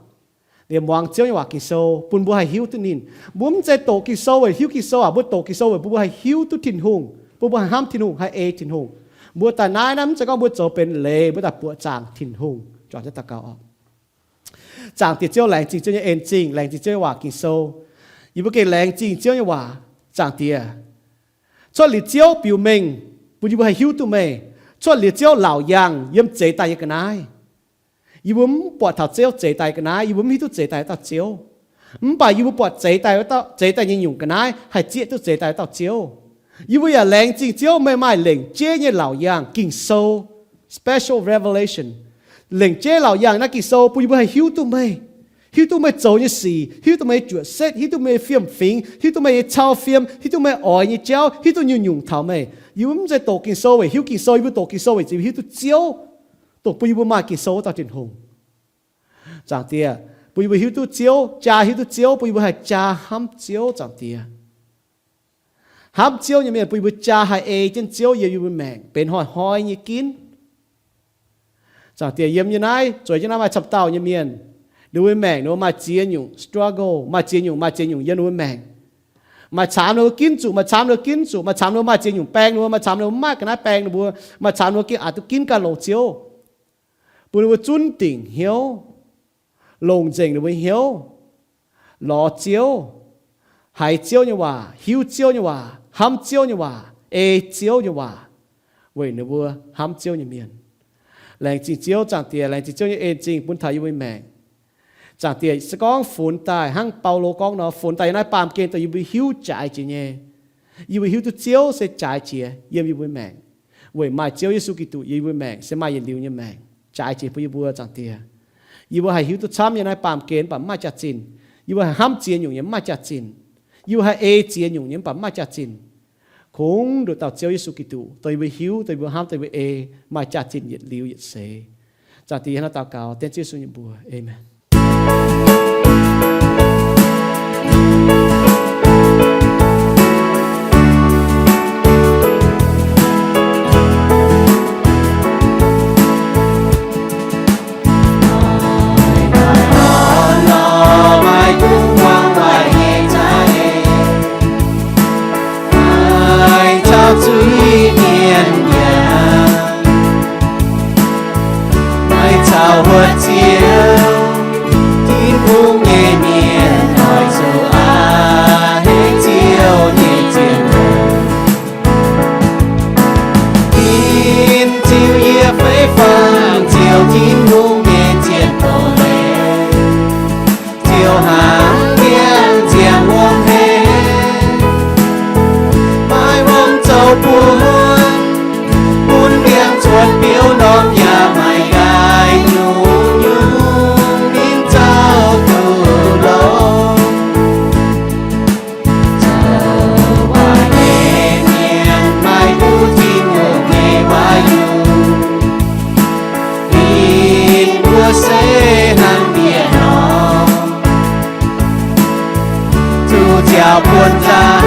Liemh muangx Ziouv nyei waac Ging-Sou, bun mbuo haih hiuv duqv ninh. Mbuo mv zeiz doqc Ging-Sou weic hiuv Ging-Sou aac, mbuo doqc Ging-Sou weic bun mbuo haih hiuv duqv Tin-Hungh, bun mbuo haih hnamv Tin-Hungh, haih ei Tin-Hungh. Mbuo daaih naaiv, naaiv mv zeiz gorngv mbuo zoux benx leiz, mbuo daaih buoqc zaangc Tin-Hungh. Juangc jienv daux gaux oc. Zaangc Diex Ziouv, laengz zingh Ziouv nyei en zingh, laengz zingh Ziouv nyei waac Ging-Sou. Yie mbuo gengh laengz zingh Ziouv nyei waac. Zaangc Diex, cuotv liuz Ziouv biux mengh bun yie mbuo haih hiuv duqv meih. Cuotv liuz Ziouv laauc yaangh yiem zeix daaih nyei ga'naaiv. Yie mbuo mv buatc taux Ziouv zeix daaih ga'naaiv, yie mbuo mv hiuv duqv zeix daaih wuov dauh Ziouv. Mv baac yie mbuo buatc zeix daaih wuov dauh, zeix daaih nyei nyungc ga'naaiv haih zieqv duqv zeix daaih wuov dauh Ziouv. Yie mbuo yaac laengz zingh Ziouv meih maaih lengc jeiv nyei laauc yaangh Ging-Sou, special revelation. Lengc jeiv laauc yaangh naaiv Ging-Sou bun yie mbuo haih hiuv duqv meih, hiuv duqv meih zoux nyei sic, hiuv duqv meih nyei juoqc setv, hiuv duqv meih nyei fiem-fingx, hiuv duqv meih nyei cau fiem, hiuv duqv meih oix nyei jauv, hiuv duqv nyungc-nyungc taux meih. Yie mbuo mv zeiz doqc Ging-Sou weic hiuv Ging-Sou, yie mbuo doqc Ging-Sou weic ziux hiuv duqv Ziouv, dongh bun yie mbuo maaih Ging-Sou wuov dauh Tin-Hungh. Zaangc Diex, bun yie mbuo hiuv duqv Ziouv, jaa hiuv duqv Ziouv, bun yie mbuo haih jaa hnamv Ziouv, Zaangc Diex. Hnamv Ziouv nyei mienh bun yie mbuo jaa haih ei jienv Ziouv yiem yie mbuo maengc benx hnoi-hnoi nyei ginv. Zaangc Diex, yiem nyei naaiv, zueiz jienv naaiv maaih camv dauh nyei mienh, ninh mbuo maengc ninh mbuo maaih ziex nyungc struggle, maaih ziex nyungc, maaih ziex nyungc yiem ninh mbuo maengc. Maaih camx ninh mbuo ginv zuqc, maaih camx ninh mbuo ginv zuqc, maaih camx ninh mbuo maaih ziex nyungc baeng ninh mbuo, maaih camx ninh mbuo maaih ga'naaiv baeng ninh mbuo, maaih camx ninh mbuo ginv, a'dauh ginv ganh longc Ziouv, bun ninh mbuo zunv dingc hnyouv, longc nzengc ninh mbuo hnyouv, lorz Ziouv, haiz Ziouv nyei waac, hiuv Ziouv nyei waac, hnamv Ziouv nyei waac, ei Ziouv nyei waac, weic ninh mbuo hnamv Ziouv nyei mienh. Laengz zingh Ziouv, Zaangc Diex, laengz zingh Ziouv nyei en zingh bun taux yie mbuo nyei maengc. Zaangc Diex, se gorngv funx daaih hnangv Baulo gorngv nor, funx daaih yiem naaiv baamh gen dongh yie mbuo hiuv jaaix jiex nyei. Yie mbuo hiuv duqv Ziouv se jaaix jiex yiem yie mbuo maengc, weic maaih Ziouv Yesu Giduc yiem yie mbuo maengc se maaih yietc liuz nyei maengc jaaix jiex bun yie mbuo, Zaangc Diex. Yie mbuo haih hiuv duqv camv nyei naaiv baamh gen mv baac mv maaih jaax-zinh. Yie mbuo haih hnamv ziex nyungc nyei mv maaih jaax-zinh. Yie mbuo haih ei ziex nyungc nyei mv baac mv maaih jaax-zinh. Kungx nduqc dauh Ziouv Yesu Giduc, dongh yie mbuo hiuv, dongh yie mbuo hnamv, dongh yie mbuo ei, maaih jaax-zinh yietc liuz yietc seix. Zaangc Diex, yie hnangv naaiv daux gaux dengv Ziouv Yesu nyei mbuox. Aamen. Maaih zaux zuiz mienh yaac maaih caux huotv Ziouv, Tin-Hungh nyei mienh oix zuqc a'hneiv Ziouv nyei zien douc. Ninh ziux yie fei fangx ziouc Tin-Hungh nyei zien douc leiz, ziouc hnangv ndiangx-ziangx wuom hlen, maaih wuom zoux bun, bun ndiangx-cuotv biouv norm yaac maaih nqaai nyungc-nyungc ninh zaux duqv longx. Zaux waaic nyei mienh maaih duqv Tin-Hungh nyei waac-yunh, ninh mbuo se hnangv mienh nor, zuqc nziaauc buonv zaangc,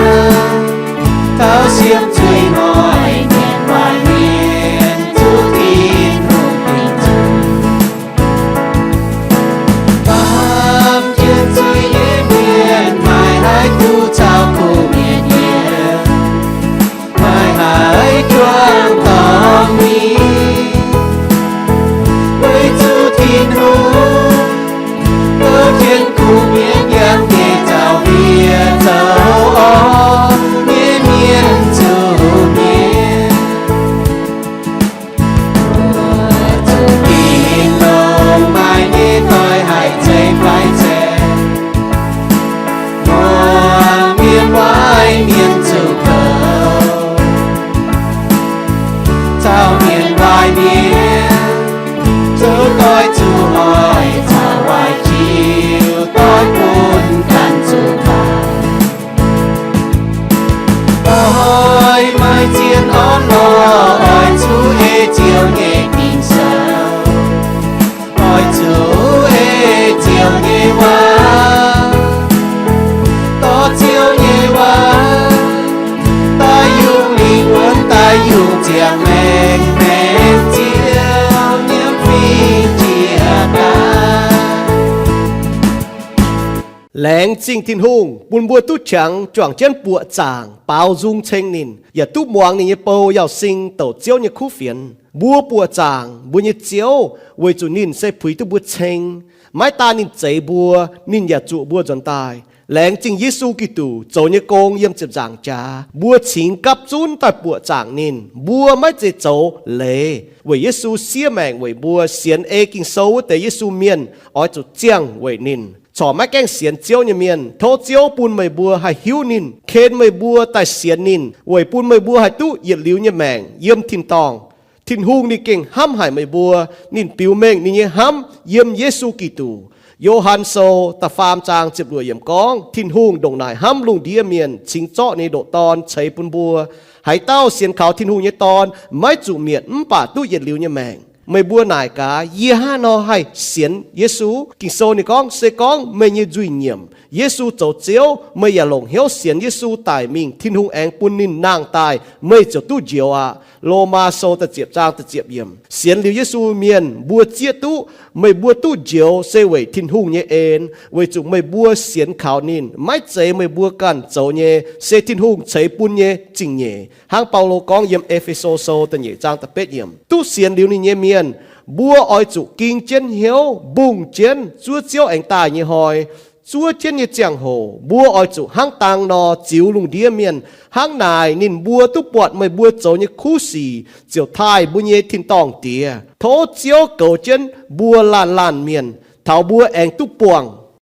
tauv siemv zuiz hnoi, mienh waaic mienh zuqc Tin-Hungh dingc zuiz. Baamh gen zuiz nyei mienh maaih haih duqv caux kuv mienh yiem, maaih haih juangc dorngx mingh, weic zuqc Tin-Hungh tov jienv kuv mienh yiem nyei zaux ndie zoux orn nyei mienh zuqc mienh. Zuqc ginx longx maaih nyei doix haih zeiz fai ceng, muangx mienh waaic mienh zuqc kouv, caux mienh waaic mienh zuqc doix zuqc hoic, caux waaic jiu doix bun ganh zuqc baaux. Oix maaih zien orn lorh, oix zuqc ei Ziouv nyei Ging-Sou, oix zuqc ei Ziouv nyei waac, dorh Ziouv nyei waac daaih yungz lingh wuonx, daaih yungz ziangh maengc, maengc Ziouv nyiemv fingx jiex daaih. Laengz zingh Tin-Hungh bun mbuo duqv qangx juangc jienv buoqc zaangc baaux nzung ceng ninh, yaac duqv muangx ninh nyei bou Yauz Sing douc Ziouv nyei kuv fienx. Mbuo buoqc zaangc mbuo nyei Ziouv weic zuqc ninh se puix duqv mbuo ceng. Maiv daan ninh zeix mbuo, ninh yaac zuqc mbuo nzuonx daaih. Laengz zingh Yesu Giduc zoux nyei gong yiem ziepc nzaangc jaax, mbuo cingx gapv zunv daaih buoqc zaangc ninh. Mbuo maiv zeiz zoux leiz, weic Yesu siev maengc weic mbuo. Sienx ei Ging-Sou wuov deix Yesu mienh oix zuqc ziangh weic ninh. Corc maiv gaengh sienx Ziouv nyei mienh, tov Ziouv bun meih mbuo haih hiuv ninh, ken meih mbuo daaih sienx ninh, weic bun meih mbuo haih duqv yietc liuz nyei maengc yiem tin-dorngh. Tin-Hungh ninh gengh hnamv haic meih mbuo. Ninh biux mengh ninh nyei hnamv yiem Yesu Giduc. Yo^han Sou da'faam zaang ziepc luoqc yiemc gorngv, Tin-Hungh ndongc naaic hnamv lungh ndiev mienh, cingx zorqv ninh nyei ndoqc Dorn ceix bun mbuo. Haaix dauh sienx kaux Tin-Hungh nyei Dorn maiv zuqc mietc, mv baac duqv yietc liuz nyei maengc. Meih mbuo naaic gaax, yie hnangv haaix nor haih sienx Yesu? Ging-Sou ninh gorngv, se gorngv meih nyei nzuih nyiemc, Yesu zoux Ziouv, meih yaac longc hnyouv sienx Yesu daic mingh, Tin-Hungh aengx bun ninh nangh daaih, meih ziouc duqv njoux aqv. Lomaa Sou da'ziepc zaang da'ziepc yiemc. Sienx liuz Yesu mienh mbuo zieqv duqv meih mbuo duqv njoux se weic Tin-Hungh nyei en, weic zuqc meih mbuo sienx kaux ninh, maiv zeiz meih mbuo ganh zoux nyei, se Tin-Hungh ceix bun nyei zingh nyeic. Hnangv Baulo gorngv yiem E^fe^so Sou da'nyeic zaang da'betv yiemc, duqv sienx liuz ninh nyei mienh, mbuo oix zuqc ging jienv hnyouv mbungh jienv zuov Ziouv aengx daaih nyei hnoi. Zuov jienv nyei ziangh hoc mbuo oix zuqc hnangv dang nor ziux lungh ndiev mienh. Hnangv naaic ninh mbuo duqv buatc meih mbuo zoux nyei kuv sic ziouc taaih mbuo nyei tin-dorngh Diex. Tov Ziouv goux jienv mbuo laanh laanh mienh, taux mbuo aengx duqv buangh